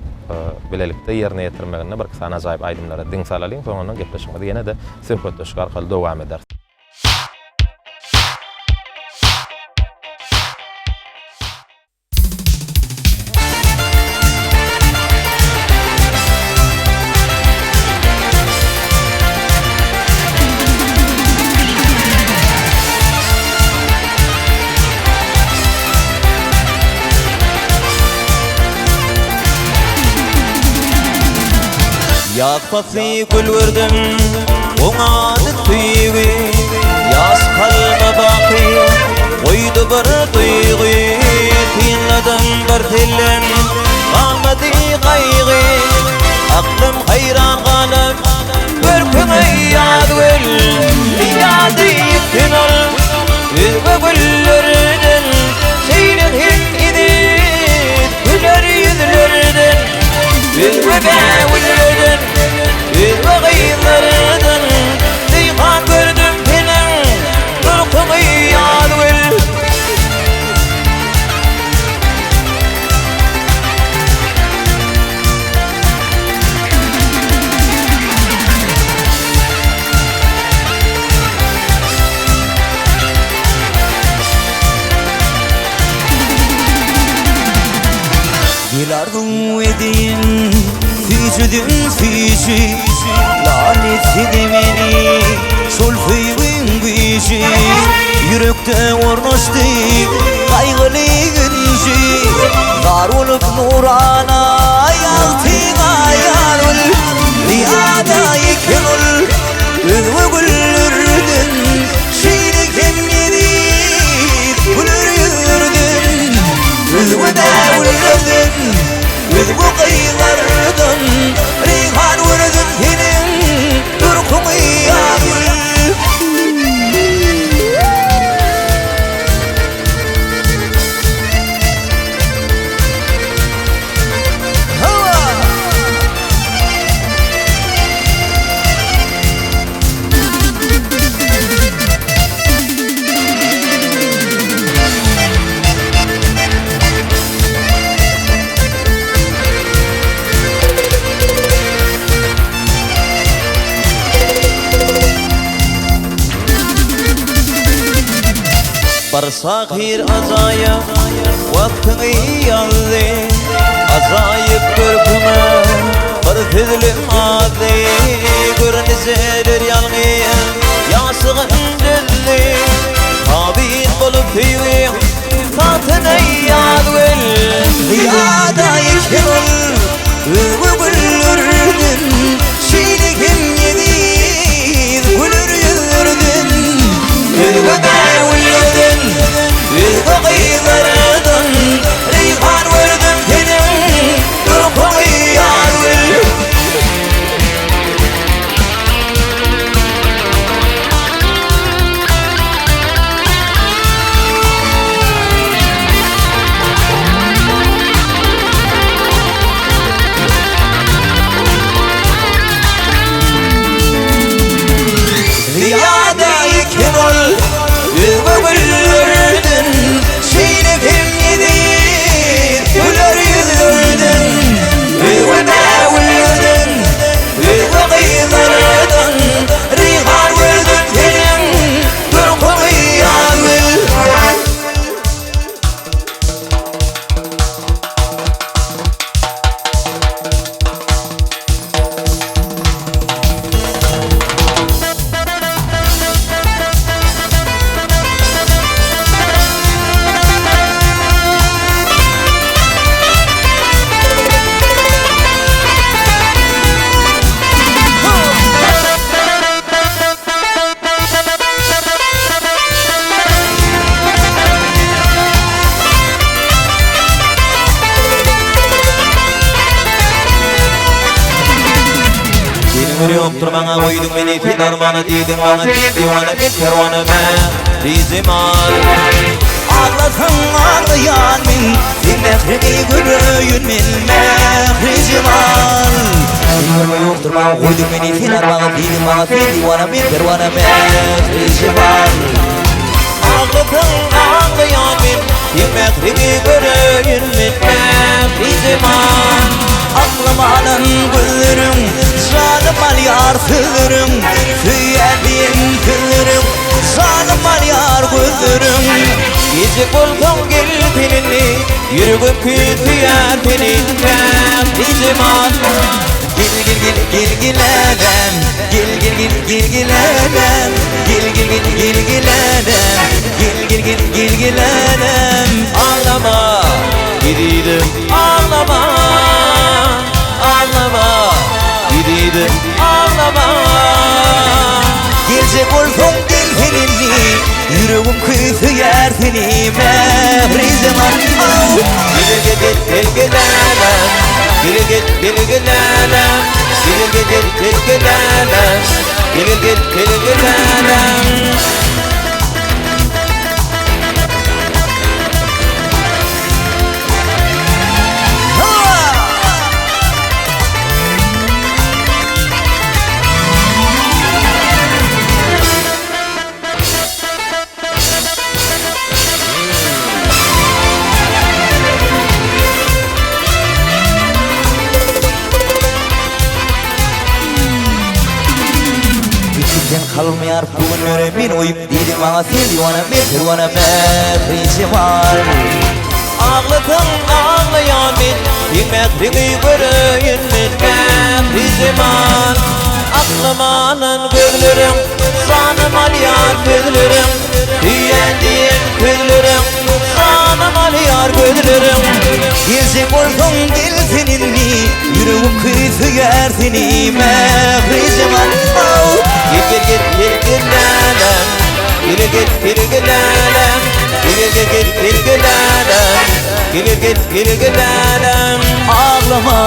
bilelikde ýerine ýetirmeginde birki sany ajaýyp aýdymlara diň salalyň, soňundan gepleşigimizi ýene-de söhbetdeşlik arkaly dowam ederis. Ýaz pasly gül gördüm, oň ady söýgi. Ýaş kalba baky goýdy bir duýgy. Synladym bir sellem, galmady gaýgy. Aklym haýran galyp, görküňe ýaz gül. Ýady ýitsin ol özge güllerden. Şeýle hem eziz güler ýüzlerden. Özge bägüllerden, özge gyzlardan. Peýhan gördüm seniň durkuňy ýaz gül. Gel arzuw edeýin süýjüden süýji Lal etse-de meni şol söýgiň güýji Ýürekde ornaşdy gaýgyly ünji Zar bolup nurana ýagty gaýar gül Zyýada eken ol özge güllerden Şeýle hem eziz güler ýüzlerden Özge bägüllerden, özge gyzlardan Reýhan gördüm seniň durkuňy ýaz gül. Bir şahyr ajaýyp wagtyňy ýazdy, Ajaýyp görküňe bir sözlem azdy. Gör nijeler ýalňyz ýaşlygyn dözdi, Tabyn bolup söýgiň tagtyna ýaz gül. Zyýada eken ol özge güllerden, Şeýle hem eziz güler ýüzlerden, Özge bägüllerden, özge gyzlardan, Reýhan gördüm seniň durkuňy ýaz gül. ýokdur maňa goýduň meni sen armana diýdiň maňa sen diwana men perwana mähri jemal. Aglasaň aglaýan men seň mähriňi göreýin men mähri jemal. Sen ýokdur maňa goýduň meni sen armana diýdiň maňa sen diwana men perwana mähri jemal. Aglasaň aglaýan men seň mähriňi göreýin men mähri jemal. Aklym alan gözleriň, janym alýar sözleriň, Söýýän diýen sözleriň, janym alýar gözleriň. Geljek bolsaň gel sen indi, ýüregim küýseýär seni, Mähri jemal. Gel gel gel gel gel älem, gel gel gel gel gel älem, gel gel gel gel gel älem, gel gel gel gel gel älem. Aglama, ezizim, aglama, aglama, ezizim, aglama. Geljek bolsaň gel sen indi, ýüregim küýseýär seni, mähri jemal. Aw! Gel gel gel gel gel älem, gel gel gel gel älem, gel gel gel gel gel älem, gel gel gel gel älem. Içimden kalmaýar bu günlere men oýup Diýdiň maňa sen diwana men perwana mähri jemal. Aglasaň aglaýan men Seň mähriňi göreýin men mähri jemal. Aklym alan gözleriň janym alýar sözleriň Söýýän diýen sözleriň janym alýar gözleriň. Geljek bolsaň gel sen indi Ýüregim küýseýär seni mähri jemal. Aw! Gel gel gel gel gel älem Gel gel gel gel älem Gel gel gel gel gel älem Gel gel gel gel älem. Aglama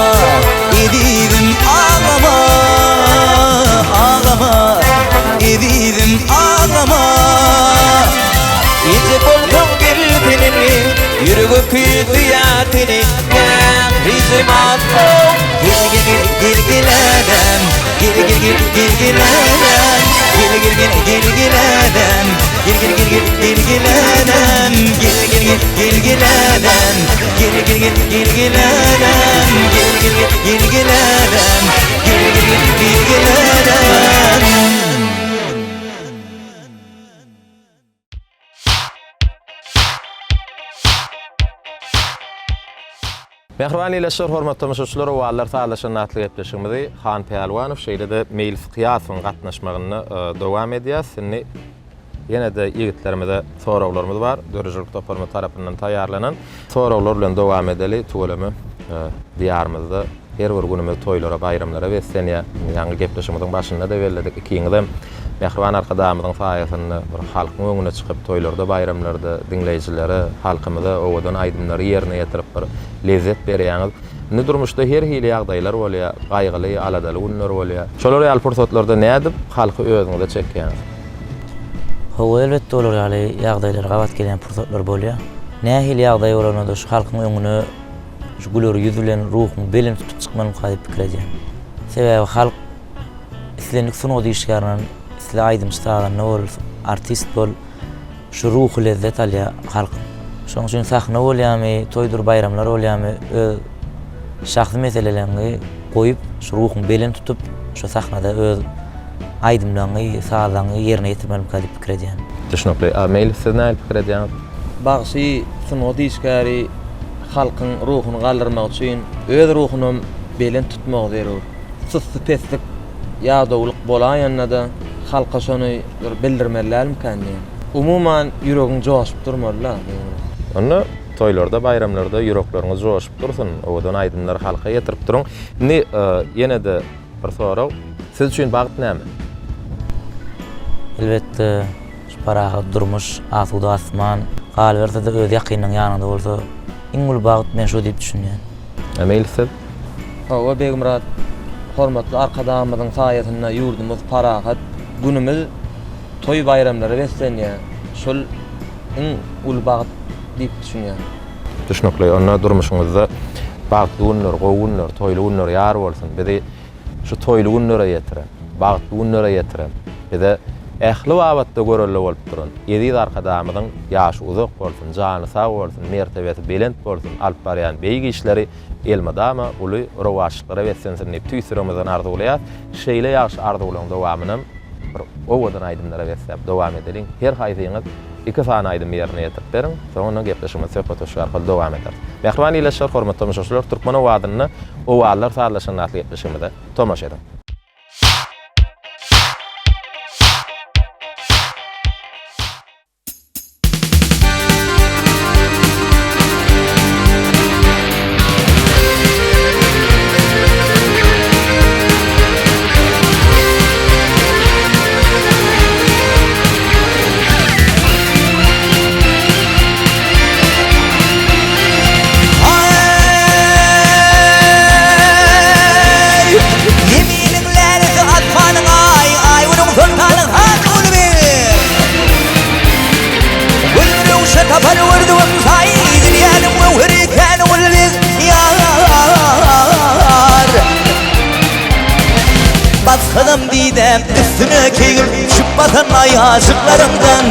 ezizim aglama aglama ezizim aglama. Geljek bolsaň gel sen indi Ýüregim küýseýär seni mähri jemal. Gel gel gel gel gel älem Gel gel gel gel gel älem Gel gel gel gel gel älem Gel gel gel gel gel gel älem Gel gel gel gel gel älem Gel gel gel gel gel älem Gel gel gel gel gel älem Gel gel gel gel gel älem. Mähriban ildeşler, hormatly tomaşaçylar, Owallar sazlaşan atly gepleşigimizi Han Pälwanow şeýle-de Meýlis Kyýasowyň gatnaşmagynda dowam edýäs. Indi ýene-de ýigitlerimize soraglarymyz bar. Döredijilik toparymyz tarapyndan taýýarlanan soraglar bilen dowam edeli. Tüweleme, Diýarymyzda her bir günümiz toýlara, baýramlara beslenýär. Ýaňy gepleşigimiziň başynda-da belledik, ikiňizem Mähriban Arkadagymyzyň saýasynda bir halkyň öňüne çykyp, toýlarda, baýramlarda diňleýjilere, halkymyza owadan aýdymlary ýerine ýetirip bir lezzet berýäňiz. Indi durmuşda her hili ýagdaýlar bolýar, gaýgyly, aladaly günler bolýar. Şolar ýaly pursatlarda nädip halky özüňize çekýäňiz? Hawa, elbetde olar ýaly ýagdaýlara gabat gelýän pursatlar bolýar. Nähili ýagdaý bolanda-da şu halkyň öňüne şu güler ýüz bilen ruhuňy belent tutup çykmalymyka diýip pikir edýän. Sebäbi halk islendik sungat işgärinden, isle aýdymçy-sazanda bol, artist bol, şu ruhy lezzet alýar halk. Şonuň üçin sahna bolýarmy, toýdur baýramlar bolýarmy, öz şahsy meseleleriňi goýup, şu ruhuňy belent tutup, şu sahnada öz aýdymlaryňy, sazlaryňy ýerine ýetirmelimika diýip pikir edýän. Düşnükli. A Meýlis siz nähili pikir edýäňiz? Bagşy, sungat işgäri halkyň ruhuny galdyrmak üçin öz ruhunam belent tutmagy zerur. Sussupeslik, ýadawlyk bolaýanda-da halka şony bir bildirmeli dälmikän diýýän. Umuman ýüregiň joşup durmaly-da. Onda toýlarda, baýramlarda ýürekleriňiz joşup dursun, owadan aýdymlary halka ýetirip duruň. Indi ýene-de bir sorag, siz üçin bagt näme? Elbetde, şu parahat durmuş, asuda asman, galyberse-de öz ýakynyň ýanyňda bolsa, iň uly bagt men şo diýip düşünýän. Meýlis siz? Hawa Begmyrat. Hormatly Arkadagymyzyň saýasynda ýurdumyz parahat, günümiz toý-baýramlara beslenýär. Şol iň uly bagt diýip düşünýän. Düşnükli. Onda durmuşyňyzda bagtly günler, gowy günler, toýly günler ýar bolsun. Bizi şu toýly günlere ýetiren, bagtly günlere ýetiren, bize ähli babatda görelde bolup duran eziz Arkadagymyzyň ýaşy uzak bolsun, jany sag bolsun, mertebesi belent bolsun, alyp barýan beýik işleri elmydama uly rowaçlyklara beslensin diýip tüýs ýüregimizden arzuwlaýas. Şeýle ýagşy arzuwlaryň dowamynam bir owadan aýdymlara besläp dowam edeliň. Her haýsyňyz iki sany aýdym ýerine ýetirip beriň. Soňundan gepleşigimizi söhbetdeşlik arkaly dowam ederis. Mähriban ildeşler, hormatly tomaşaçylar, Türkmen owazynda Owazlar sazlaşanda atly gepleşigimize tomaşa ediň. Zeminiň lälesi asmanyň aýy, Aý günüň soltany han Ogulbeg. Gül röwşe tapar gördügim saý, Dünýäniň göwheri kän Ogulbeg ýar. Basgynam didäm üstüne keýgim Çüp basan aýajyklaryňdan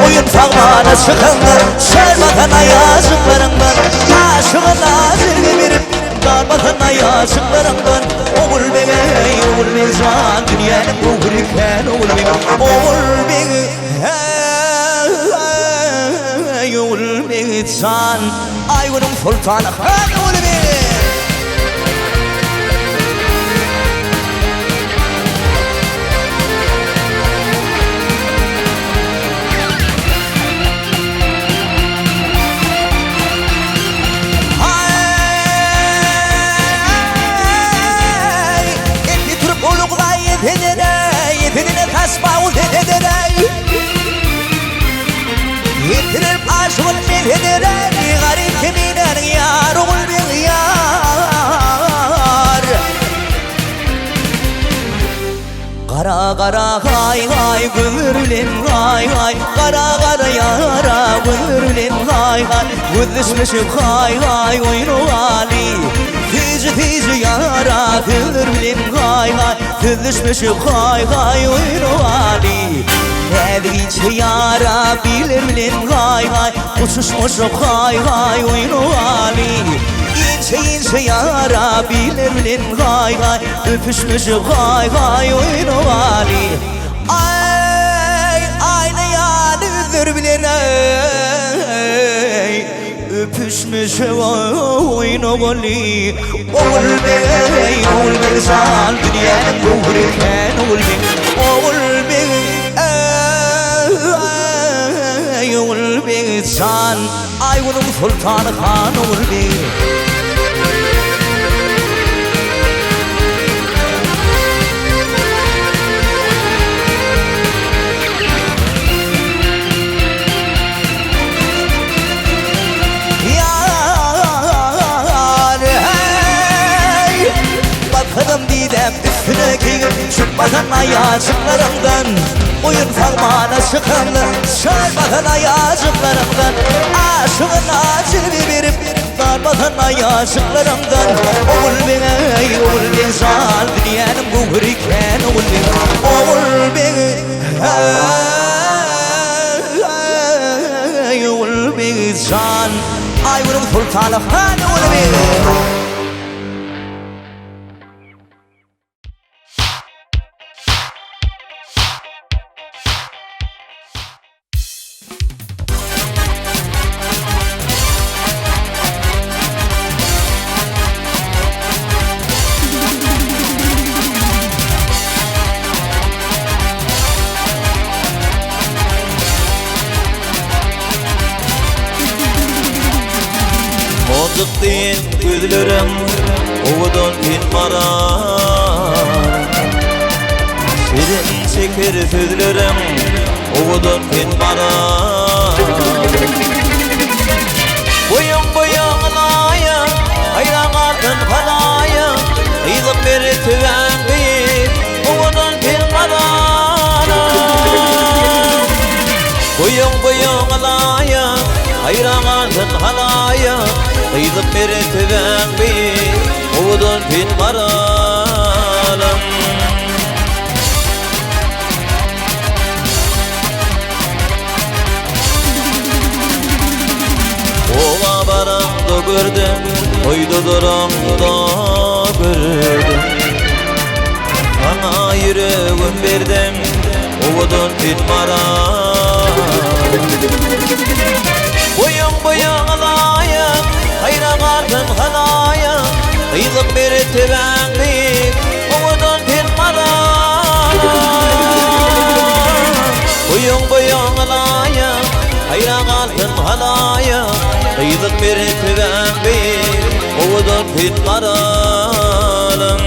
Oýun sagmana çykanda Şar basan aýajyklaryňdan Aşygy nazirge berip Dar basan aýajyklaryňdan Ogulbeg eý Ogulbeg jan Dünýäniň göwheri kän Ogulbeg Ogulbeg eý Ogulbeg jan Aý-günüň soltany han Ogulbeg. Gara gara haý haý gözler bilen haý haý Gara gara ýara gözler bilen haý haý Gözleşmeşip haý haý oýnawaly Süýji süýji ýara sözler bilen haý haý Sözleşmeşip haý haý oýnawaly Näzik inçe ýara biller bilen haý haý Uçuşmaşyp haý haý oýnawaly Inçe inçe ýara biller bilen haý haý Öpüşmişi haý haý oýnawaly Aý aýna ýaly ýüzler bilen eý Öpüşmişi oýnawaly Ogulbeg Ogulbeg jan dünýäniň göwheri kän Ogulbeg Ogulbeg eý Ogulbeg jan Aý-günüň soltany han Ogulbeg. Ýar, heý! Baksam didäm üstüne geýip, Çyk basan aýajyklaryňdan, Goýun sagmana çykamda, Çaý basan aýajyklaryňdan, Aşygyna jilwe berip, Dar basan aýajyklaryňdan, Ogulbeg eý, Ogulbeg jan, Dünýäniň göwheri kän, Ogulbeg, Ogulbeg eý, Ogulbeg jan, Aýgülüň soltany han, Ogulbeg. Monjuk diýen gözlerim owadan sen maral Şirin şeker sözlerim owadan sen maral Boýuň boýaň laýa, haýran galsyn halaýa, Gyzyň mertebäň. Haýran galsyn halaýyk Gyzyk mertebäň beýik Owadan sen maralym. Oba baramda gördüm, toýda duramda gördüm. Saňa ýüregim berdim, owadan sen maral. Boýuň boýaňa laýyk, haýran galsyn halaýyk, Gyzyň mertebäň beýik, owadan sen maral. Boýuň boýaňa laýyk, haýran galsyn halaýyk, Gyzyň mertebäň beýik, owadan sen maralym.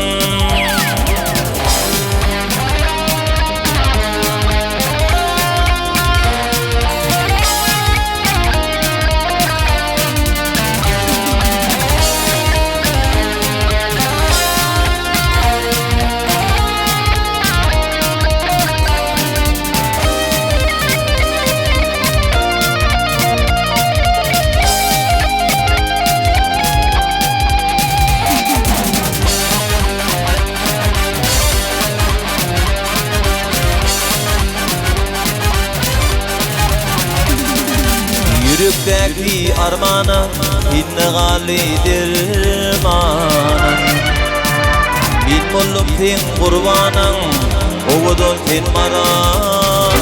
Ýürekdäki armana Sende galdy dermanym Men boldum seň gurbanyň Owadan sen maral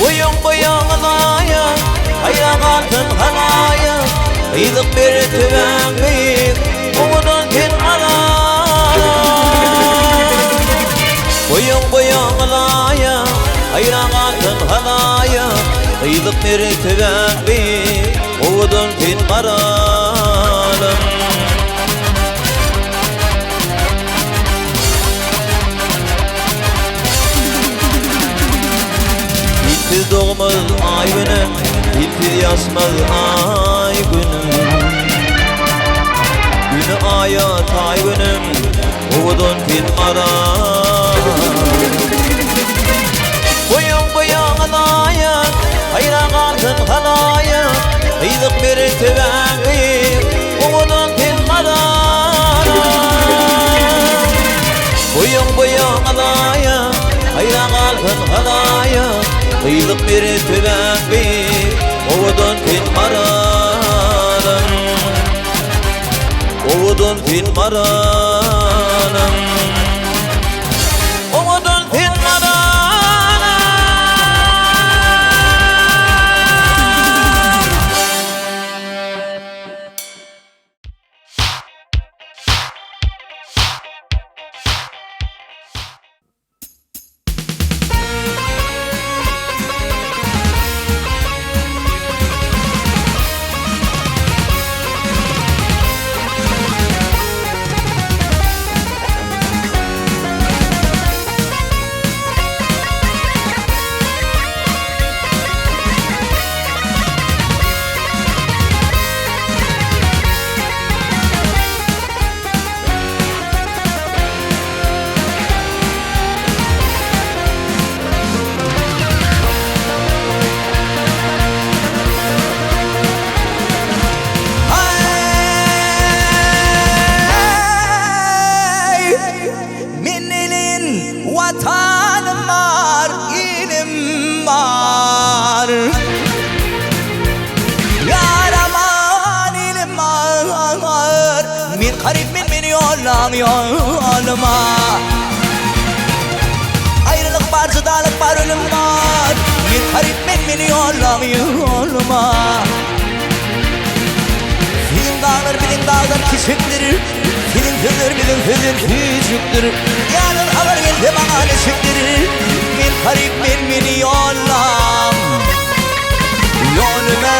Boýuň boýaňa laýyk Haýran galsyn halaýyk Gyzyk mertebäň beýik Owadan sen maral Boýuň boýaňa laýyk Haýran galsyn halaýyk Gyzyk mertebäň beýik Owadan sen maralym. Sensiz dogmaz aý günüm, Sensiz ýaşmaz aý günüm. Güni aýa taý günüm, Owadan sen maral. Boýuň boýaňa laýyk, Haýran galsyn halaýyk, Gyzyk mertebäň beýik, Owadan sen maral. Boýuň boýaňa laýyk, Haýran galsyn halaýyk, Gyzyk mertebäň beýik, Owadan sen maralym. Owadan sen maralym. Owadan sen maralym. Aý, men elin Watanym bar, ilim bar. Ýaraman ilim bar. Men garyp men meni ýollaň ýoluma. Aýralyk bar, jydalyk bar, ölüm bar. Men garyp men meni ýollaň ýoluma. Siziň daglar biziň dagdan kiçikdir, Siziň sözler biziň sözden süýjükdir. Ýalan habar gelse maňa niçikdir, Men garyp men meni ýollaň ýoluma.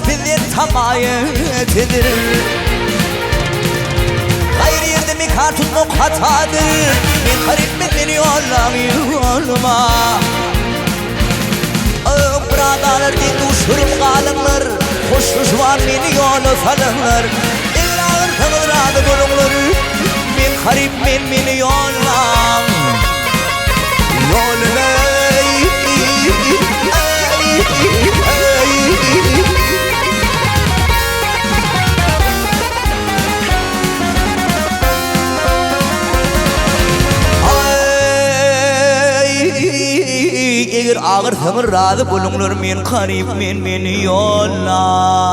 bizden tama ýetedir. Gaýry ýerde mekan tutmak hatadyr, Men garyp men meni ýollaň ýoluma. Öň biradarlar deň duşuryp galyňlar, Hoşlaşman meni ýola salyňlar. Eger agyrsaňyz razy boluňlar, Men garyp men meni ýollaň ýoluma. Eger agyrsaňyz razy boluňlar men garyp men meni ýollaň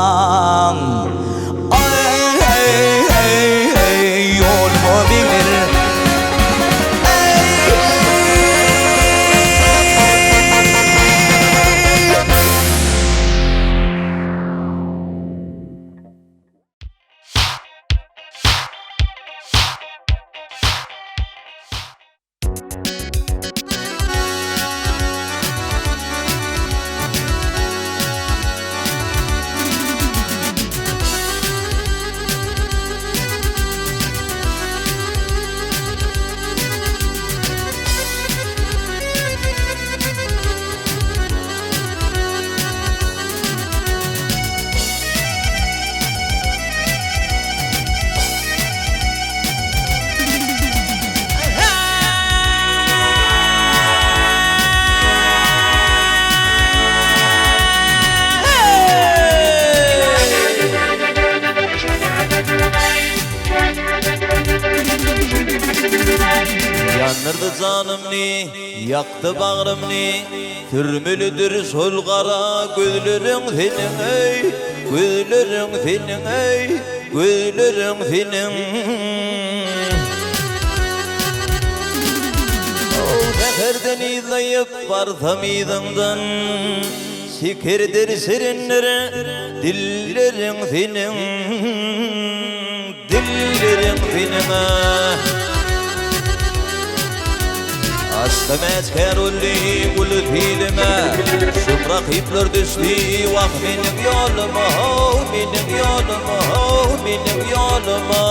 Ýoluma begler. Ýandyrdy janymny, ýakdy bagrymny, Sürmelidir şol gara gözleriň seniň eý, Gözleriň seniň eý, gözleriň seniň. Säherden yzlaýyp barsam yzyňdan, Şekerdir şirindir dilleriň seniň, Dilleriň seniň. Aşkym äşgär boldy uly pilime, Şum rakyplar düşdi wah meniň ýoluma, how meniň ýoluma, how meniň ýoluma.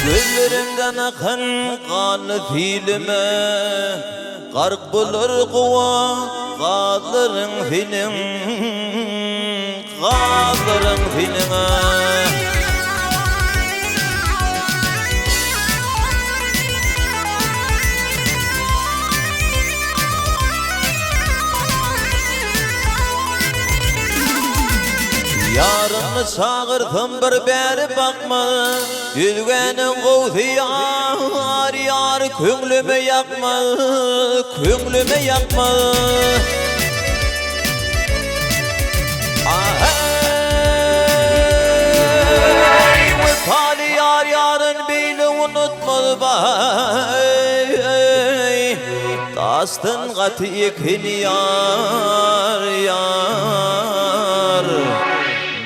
Gözleriňden akan ganly silime, Gark bolar gowa gazlaryň seniň, Gazlaryň seniň. Ýarymy çagyrsam bir bäri bakmaz, Özgäniň gowsy ýar, ýar köňlüme ýakmaz, köňlüme ýakmaz. Aheý, wepaly ýar ýaryn beýle unutmaz baý. Daşdan gaty eken ýar, ýar.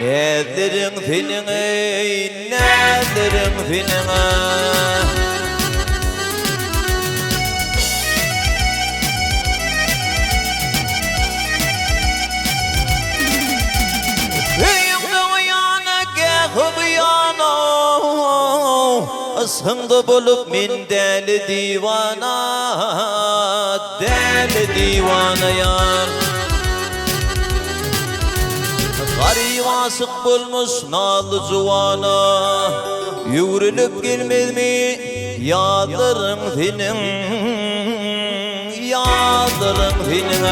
Näzleriň seniň eý, näzleriň seniň. Söýüňde o ýana, gähi bu ýana, Yşgyňda bolup men däli diwana, Däli diwana ýar. Garyp aşyk bolmuş nazly juwana, Ýüwrülip gelmezmi ýazlaryň seniň, Ýazlaryň seniň.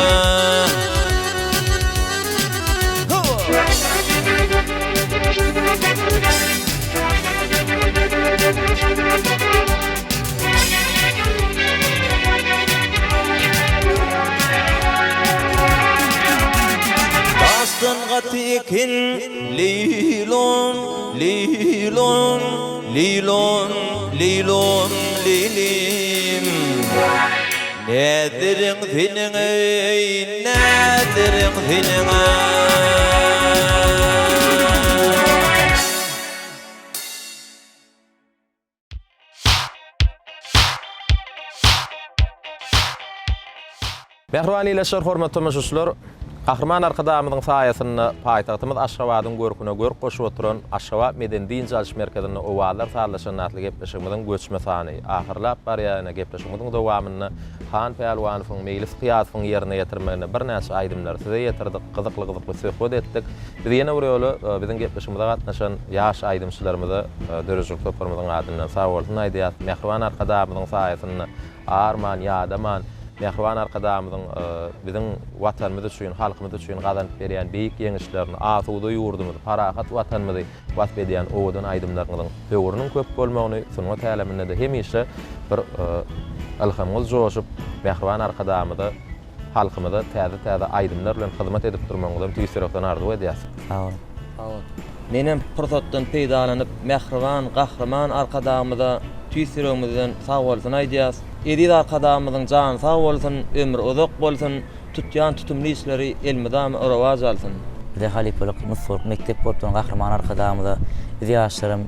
Daşdan gaty eken leýlon, leýlon, leýlon, leýlon, leýlim. Näzleriň seniň eý, näzleriň seniň. Mähriban ildeşler, hormatly tomaşaçylar! Gahryman Arkadagymyzyň saýasynda paýtagtymyz Aşgabadyň görküne görk goşup oturan Aşgabat medeni-dynç alyş merkezinde Owazlar sazlaşanda atly gepleşigimiziň göçme sany ahyrlap barýar. Ine, gepleşigimiziň dowamynda Han Pälwanowyň, Meýlis Kyýasowyň ýerine ýetirmeginde birnäçe aýdymlary size ýetirdik, gyzykly-gyzykly söhbet etdik. Biz ýene bir ýola biziň gepleşigimize gatnaşan ýaş aýdymçylarymyza döredijilik toparymyzyň adyndan sagbolsun aýdýarys. Mähriban Arkadagymyzyň saýasynda arman, ýadaman, mähriban Arkadagymyzyň biziň Watanymyz üçin, halkymyz üçin gazanyp berýän beýik ýeňişlerini, asuda ýurdumyzy, parahat Watanymyzy wasp edýän owadan aýdymlaryňyzyň höwrüniň köp bolmagyny, sungat äleminde-de hemişe bir ylhamyňyz joşup, mähriban Arkadagymyza, halkymyza täze-täze aýdymlar bilen hyzmat edip durmagyňyzam tüýs ýürekden arzuw edýäs. Sag boluň. Sag bol. Menem pursatdan peýdalanyp mähriban Gahryman Arkadagymyza tüýs ýüregimizden sagbolsun aýdýas. Eziz Arkadagymyzyň jany sag bolsun, ömri uzak bolsun, tutýan tutumly işleri elmydama rowaç alsyn. Bize halypalyk, nusgalyk mekdep bolup duran Gahryman Arkadagymyza biz ýaşlaram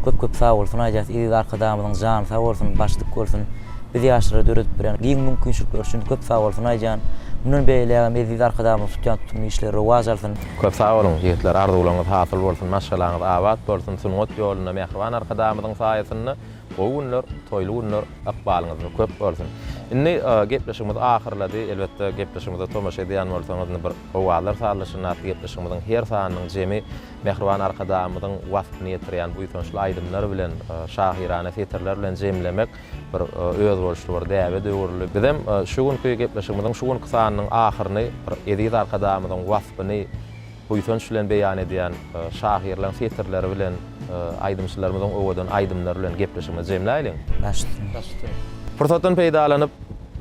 köp köp sagbolsun aýdýas. Eziz Arkadagymyzyň jany sag bolsun, başy dik bolsun. Biz ýaşlara döredip berýän giň mümkinçilikleri üçin köp sagbolsun aýdýan. Mundan beýlägem eziz Arkadagymyzyň tutýan tutumly işleri rowaç alsyn. Köp sag boluň, ýigitler, arzuwlaryňyz hasyl bolsun, maşgalaňyz abat bolsun, sungat ýolunda mähriban Arkadagymyzyň saýasynda gowy günler, toýly günler ykbalyňyzda köp bolsun. Indi gepleşigimiz ahyrlady, elbetde gepleşigimize tomaşa edýän bolsaňyz indi bir Owazlar sazlaşanda atly gepleşigimiziň her sanynyň jemi Mähriban Arkadagymyzyň waspyny ýetirýän buýsançly aýdymlar bilen, şahyrana setirler bilen jemlemek bir özboluşly bir däbe döwrüldi. Bizem şu günki gepleşigimiziň şu günki sanynyň ahyryny bir eziz Arkadagymyzyň waspyny buýsanç bilen beýan edýän şahyrlaryň setirleri bilen, aýdymçylarymyzyň owadan aýdymlary bilen gepleşigimizi jemläýliň. Baş üstüne. Baş üstüne. Pursatdan peýdalanyp,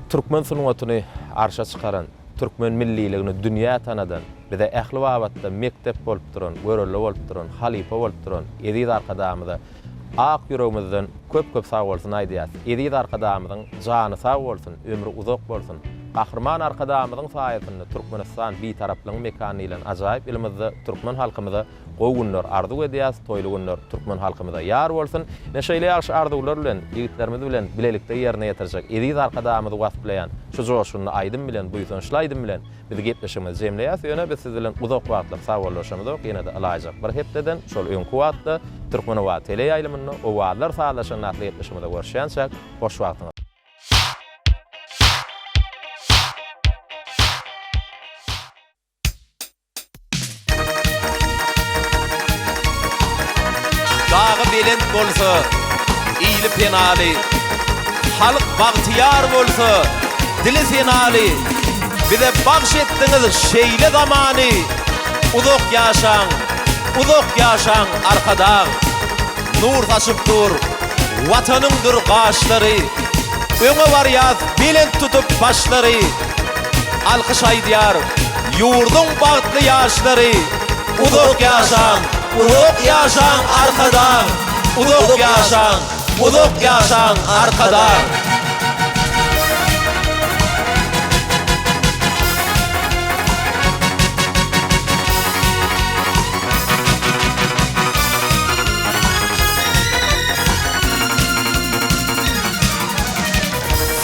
türkmen sungatyny arşa çykaran, türkmen milliligini dünýä tanadan, bize ähli babatda mekdep bolup duran, görelde bolup duran, halypa bolup duran eziz Arkadagymyza ak ýüregimizden köp-köp sagbolsun aýdýas. Eziz Arkadagymyzyň jany sag bolsun, ömri uzak bolsun! Gahryman Arkadagymyzyň saýasynda Türkmenistan Bitaraplygyň mekany diýlen ajaýyp ýylymyzda türkmen halkymyza gowy günler arzuw edýäs, toýly günler türkmen halkymyza ýar bolsun! Ine şeýle ýagşy arzuwlar bilen, ýigitlerimiz bilen bilelikde ýerine ýetirjek eziz Arkadagymyzy wasplaýan şu joşgunly aýdym bilen, buýsançly aýdym bilen Biz gepleşigimizi jemleýäs, ýöne biz siz bilen uzak wagtlap sagbollaşamyzok, ýene-de ylaýjak bir hepdeden, şol öňki wagtda Türkmenoba teleýaýlymynda Owazlar sazlaşanda atly gepleşigimizde görüşýänçäk, hoş wagtyňyz. Dagy belent bolsa, ili penaly, Halk bagtyýar bolsa, dili senaly, Bize bagş etdiňiz şeýle zamany, Uzak ýaşaň, uzak ýaşaň Arkadag! Nur saçyp dur Watanyňdyr gaşlary, Öňe barýas belent tutup başlary, Alkyş aýdýar ýurduň bagtly ýaşlary, Uzak ýaşaň, uzak ýaşaň Arkadag! Uzak ýaşaň, uzak ýaşaň Arkadag!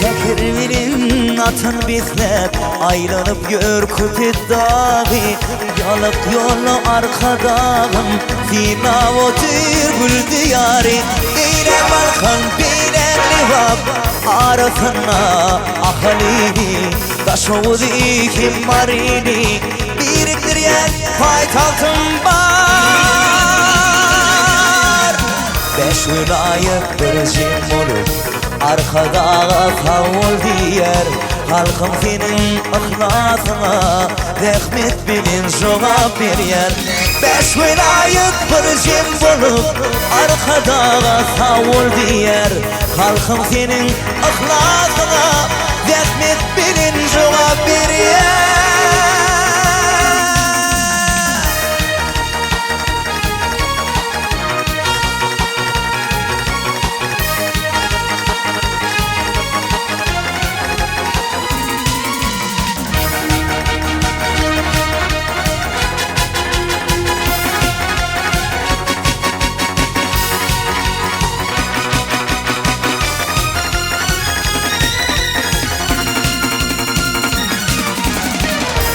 Säher bilen atyn besläp, Aýlanyp ýör Köpetdagy. Ýalyk ýolda Arkadagym, Synlap otyr gül diýary. Eýle Balkan, beýle Lebap, Arasynda Ahalyny, Daşoguzy hem Maryny Birikdirýän paýtagtym bar. Bäş welaýat bir jem bolup, Arkadaga sag bol diýer. Halkyň seniň yhlasyňa zähmet bilen jogap berýär. Bäş welaýat bir jem bolup, Arkadaga sag bol diýer. Halkyň seniň yhlasyňa zähmet bilen jogap berýär.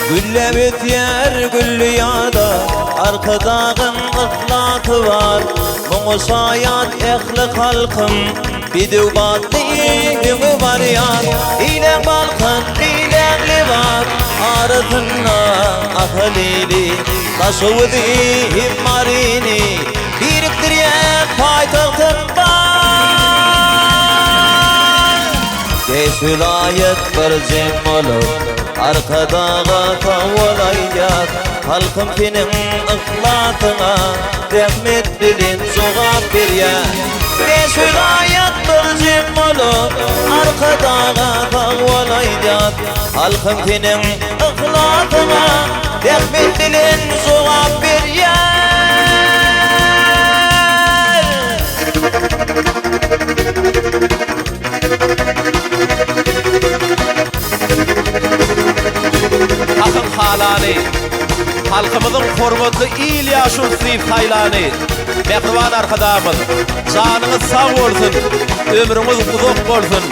Gülläp ösýär gülli ýada, Arkadagyň yhlasy bar. Muňa şaýat ähli halkym, Bedew batly öňe barýar. Eýläň Balkan, beýläň Lebap, Arasynda Ahal ili. Daşoguzy hem Maryny, Birikdirýän paýtagtym bar. Bäş welaýat bir jem bolup, Arkadaga sag bol aýdýas. Halkym seniň yhlasyňa Zähmet bilen jogap berýär. Bäş welaýat bir jem bolup, Arkadaga sag bol aýdýas. Halkym seniň yhlasyňa Zähmet bilen jogap berýär. Hakyň halany, halkymyzyň hormatly il ýaşulusy diýip saýlany Mähriban Arkadagymyz, janyňyz sag bolsun, ömrüňiz uzak bolsun!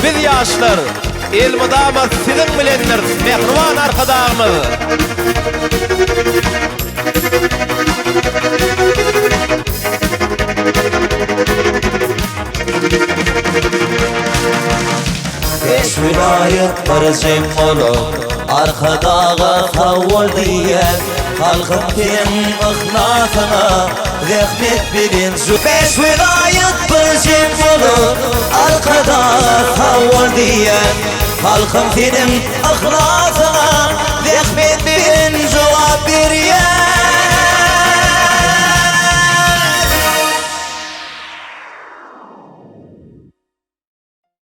Biz ýaşlar elmydama siziň bilendiris, Mähriban Arkadagymyz! Bäş welaýat bir jem bolup, Arkadaga sag bol diýýär. Halkym seň yhlasyňa zähmet bilen Bäş welaýat bir jem bolup, Arkadaga sag bol diýýär. Halkym seniň yhlasyňa.